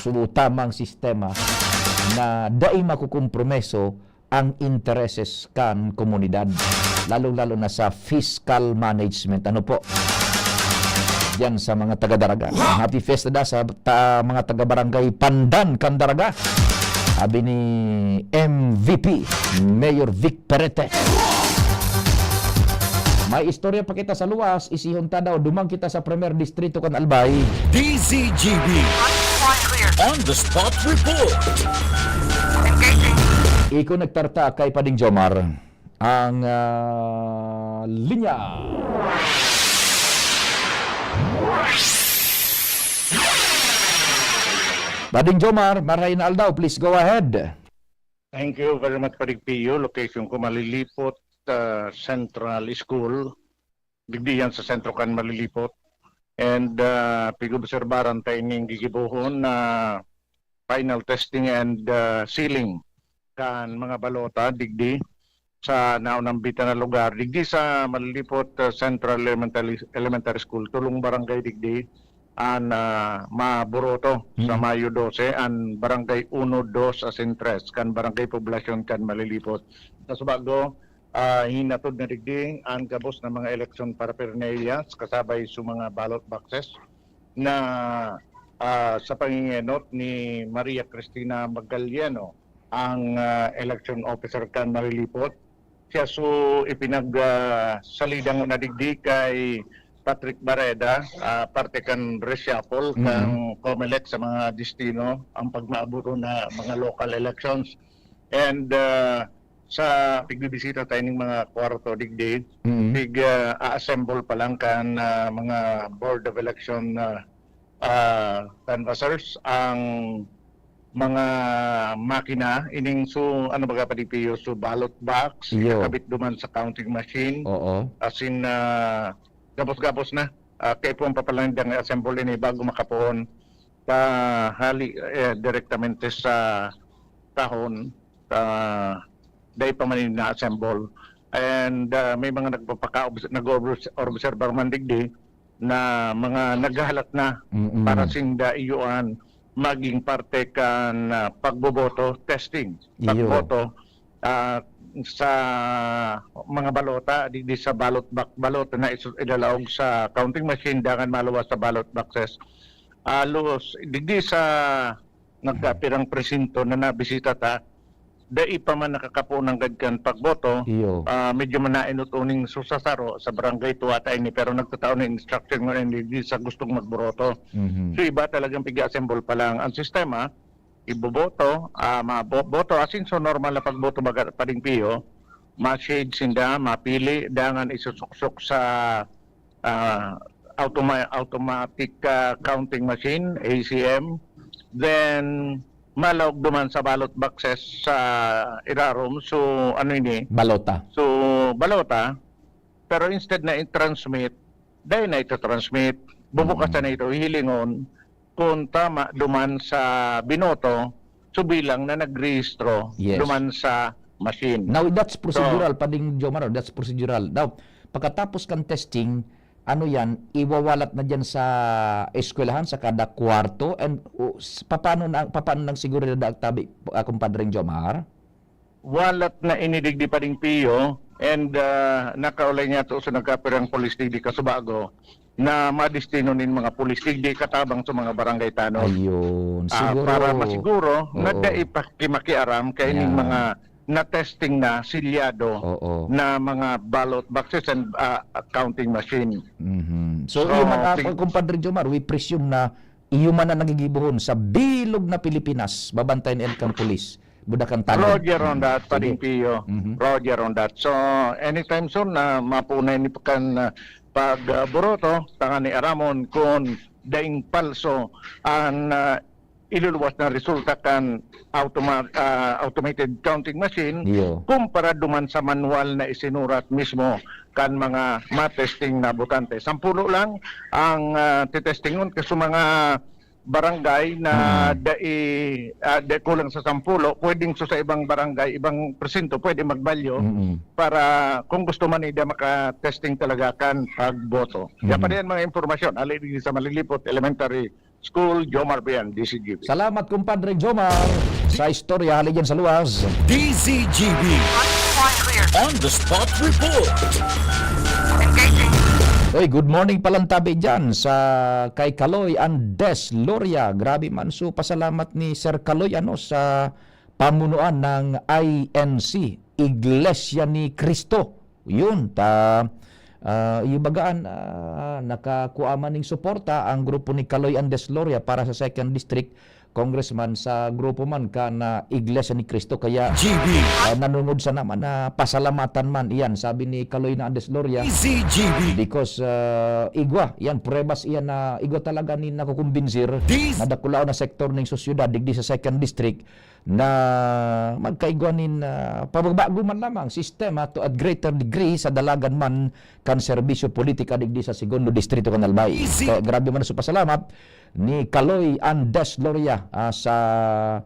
So, tamang sistema na dai makukompromiso ang intereses kan komunidad, lalong-lalo na sa fiscal management. Ano po? diyan sa mga taga Daraga. Happy Fiesta da sa ta-, mga taga Barangay Pandan kan Daraga. Sabi ni M V P, Mayor Vic Perete. May istorya pa kita sa luwas, isihon ta daw, duman kita sa Primer Distrito kan Albay. D Z G B. On the spot report. Iko nagtarta kay Pading Jomar ang, ah, linya. Pading Jomar, maray na aldaw, please go ahead. Thank you very much, Pading Pio. Location ko, Malilipot, ah, Central School. Digdi yan sa sentro kan Malilipot. And, ah, pig-obserbaran ta ining gigibohon na final testing and, ah, sealing kan mga balota digdi sa naunambitan na lugar. Digdi sa Malilipot, ah, Central Elementary, Elementary School, tolong barangay digdi an, ah, maburoto sa Hmm. Mayo dose, an Barangay Uno, Dos, asin Tres, kan Barangay Poblacion kan Malilipot. Sa Subago, ah, hinatod na digdi an gabos na mga election paraphernalia kasabay sa mga ballot boxes na, ah, sa pangingenot ni Maria Cristina Magalleno, ang, ah, election officer kan Malilipot. Siya so ipinag, ah, salidangon na digdi kay Patrick Barreda, ah, parte kan reshuffle Mm. kan Comelec sa mga destino ang pagmaabot na mga local elections. And, ah, sa pigbibisita ta ining mga kwarto digdi, Mm. pig, ah, a-assemble pa lang kan, ah, mga Board of Election, ah, ah, canvassers ang mga makina, ining su-, ano baga, Pading Pio, su ballot box, Iyo. ikakabit duman sa counting machine. Oo. As in, ah, gabos-gabos na. Ah, kaipuhan pa pala nindang i-assemble ini bago makapoon pa hali, eh, direktamente sa kahon, ah, dai pa man ini na-assemble. And, ah, may mga nagpapaka-obs-, nag-obs-, obserbar man digdi na mga naghahalat na Mm-mm. para sinda iyo an maging parte kan, ah, pagboboto, testing, Iyo. pagboto, ah, sa mga balota, digdi sa ballot ba-, balota na isu-, idalaog sa counting machine, dangan maluwas sa ballot boxes. Halos, digdi sa nagkapirang presinto na nabisita ta, dai pa man nakakapoon nanggad kan pagboto. Iyo. Ah, medyo manainot uning susasaro sa barangay tuwa ta ini, pero nagtatao na instruction mo ini di sa gustong magboto. Mhm. So, iba talagang pig-assemble pa lang. Ang sistema, iboboto, ah, maboboto, asin so normal na pagboto baga, Pading Pio, ma-shade sinda, mapili, dangan isusuksok sa ah, automa-, automatic, ah, counting machine, A C M. Then, malaog duman sa ballot boxes sa irarom. So, ano ini? Balota. So, balota. Pero instead na i-transmit, dahil na ito transmit, bubukasan Mm. na ito, hihilingon kung tama duman sa binoto, so bilang na nagrehistro Yes. duman sa machine. Now, that's So, procedural, Pading Jomar, that's procedural. Now, pagkatapos kan testing, ano yan, iwawalat na dyan sa eskwelahan, sa kada kwarto, and, uh, s-, papaano na, papaano nang seguridad ang tabi, ah, Kumpadreng Jomar? Walat na ini digdi, Pading Pio, and, ah, nakaulay niya to sa nagkapirang pulis digdi Kasubago na madestino nin mga pulis digdi katabang sa mga barangay tanod. Ayun, Ah, siguro para masiguro na Oo. dai pa kimakiaram kaining Yan. mga na-testing na, silyado Oo. na mga ballot boxes and, ah, counting machine. Mhm. So, So, yung mga, pig- Kumpadre Jomar, we presume na iyo man ang nagigibohon sa bilog na Pilipinas, babantayan kan pulis. Budak kan tanod. Roger on that, Mhm. Pading Sige. Pio. Mhm. Roger on that. So, anytime soon na mapunay ni kan, ah, pag, ah, boroto, tangani aramon kun daing palso an, ah, iluluwas na resulta kan automa-, ah, automated counting machine Iyo. kumpara duman sa manual na isinurat mismo kan mga matesting na botante. Sampulo lang ang, ah, titestingon, kaso mga barangay na Hmm. dai, ah, dai kulang sa sampulo, pwedeng so sa ibang barangay, ibang presinto, pwede magbalyo Mm-mm. para kung gusto man nila makatesting talaga kan pagboto. Kaya Mhm. pa diyan mga impormasyon, ali digdi sa Malilipot Elementary School, Jomar Bian, D C G B. Salamat, Kumpadre Jomar, sa istorya hali dyan sa luwas. D Z G B. On the spot report. Engaging. Oy, good morning palan tabi diyan sa kay Kaloy Andes Loria. Grabe man so pasalamat ni Sir Kaloy ano sa pamunuan ng I N C, Iglesia ni Cristo. Yun, ta ah, iyo bagaan, ah, nakakua man ning suporta ang grupo ni Kaloy Andes Loria para sa second District Congressman sa grupo man kan, ah, Iglesia ni Cristo. Kaya, G B. Ah, nanungod sana man na pasalamatan man iyan, sabi ni Kaloy na Andes Loria. Easy G B. Because, ah, igwa, yan, pruebas iyan na igwa talaga ni nakukumbinsir Dis- na dakulaon na sektor ning sosyedad digdi sa second district na magkaigwa nin, ah, pagbabago man lamang sistema to a greater degree sa dalagan man kan serbisyo politika digdi sa segundo distrito kan Albay. Easy. Kaya grabe man sa pasalamat ni Kaloy Andes Loria, ah, sa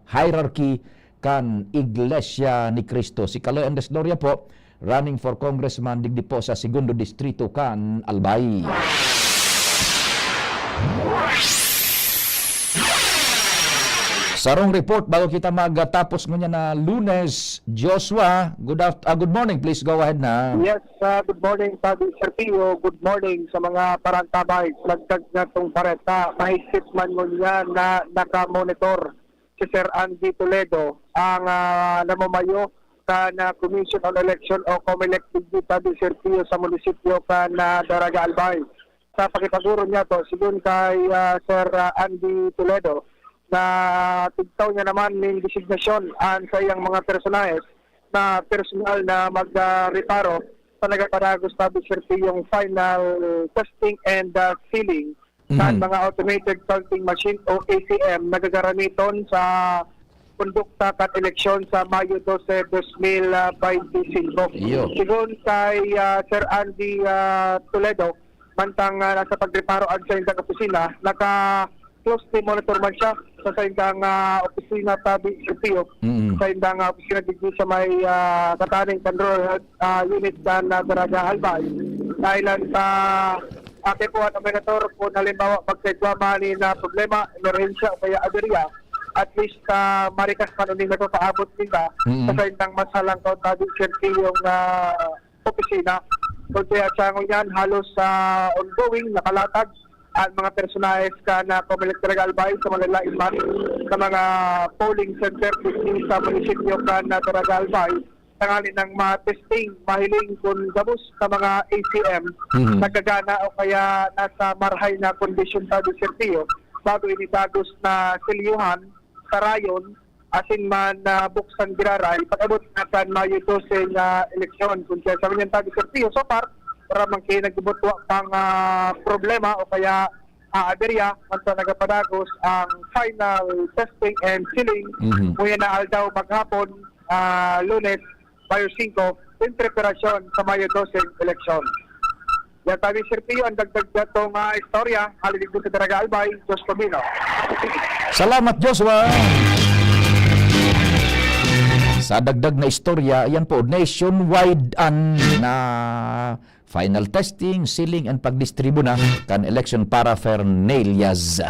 hierarchy kan Iglesia ni Cristo. Si Kaloy Andes Loria po, running for congressman digdi po sa segundo distrito kan Albay. Sarong report bago kita magtapos ngunyan na Lunes, Joshua. Good aft-, ah, good morning. Please go ahead na. Yes, ah, good morning, Padre Sergio. Good morning sa mga parantabay. Lagdag na tong bareta. Mahigpit man ngunyan na nakamonitor si Sir Andy Toledo, ang, ah, namamayo kan, ah, Commission on Election o COMELEC digdi, Padre Sergio, sa munisipyo kan, ah, Daraga Albay. Sa pakipaguro niya to, sigon kay, ah, Sir, ah, Andy Toledo, na tigtaw niya naman ning designasyon an saiyang mga personahes na personal na mag, ah, reparo sa nagapadagos na bisertiyong final testing and, ah, sealing kan Mhm. mga automated counting machine o A C M na gagaramiton sa kondukta kan eleksyon sa Mayo dose, dos mil baynte singko. Iyo. Sigon kay, ah, Sir Andy, ah, Toledo, mantang, ah, nasa pagreparo ang saindang opisina, naka-closely monitor man siya sa saindang, ah, opisina, Tabi, Sipio, Mm. sa indang, ah, opisina digdi sa may, ah, Kataning Control, ah, Unit kan, ah, Daraga Albay. Dahil ang, ah, akipuhan ang monitor kung halimbawa magkaigwa man nin, ah, problema, emerhensya o kaya aberya, at least, ah, marikas man uning mapapaabot ninda Mm. sa saindang mas halangkaw, Tabi, Sipio, yung, ah, opisina. Kung kaya sa ngunyan, halos sa ongoing, nakalatag ang mga personahes kan COMELEC Daraga Albay sa malalain man sa mga polling center digdi sa munisipyo kan Daraga Albay. Tanganing matesting, mahiling kung gabos sa mga A C M Mhm. nagkagana o kaya nasa marhay na kondisyon, Tabi, Sipio, bago ini dagos na selyuhan, sarayon, asin man, ah, buksan giraray pag-abot na kan Mayo dose nga eleksyon. Kung siya sa ngunyan, Tabi, Sipio, so far, wala man kayo nagbutwa pang, ah, problema o kaya, ah, aberya, man sa nagapadagos ang final testing and sealing. Mhm. Ngunyan na aldaw maghapon, ah, Lunes, Mayo singko, in preparasyon sa Mayo dose eleksyon. Yan, Tabi, Sipio, ang dagdag datong, ah, istorya, hali digdi sa Daraga Albay, Diyos Camino. Salamat, Joshua. Sa dagdag na istorya, yan po, nationwide an na final testing, sealing and pagdistribu na kan election paraphernalias.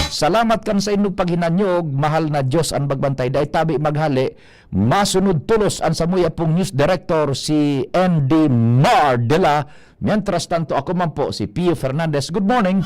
Salamat kan sa inyong paghinanyog, mahal na Diyos ang magbantay. Dai tabi maghali, masunod tulos an samuya pong news director, si Andy Mardela. Mientras tanto, ako man po, si Pio Fernandez. Good morning.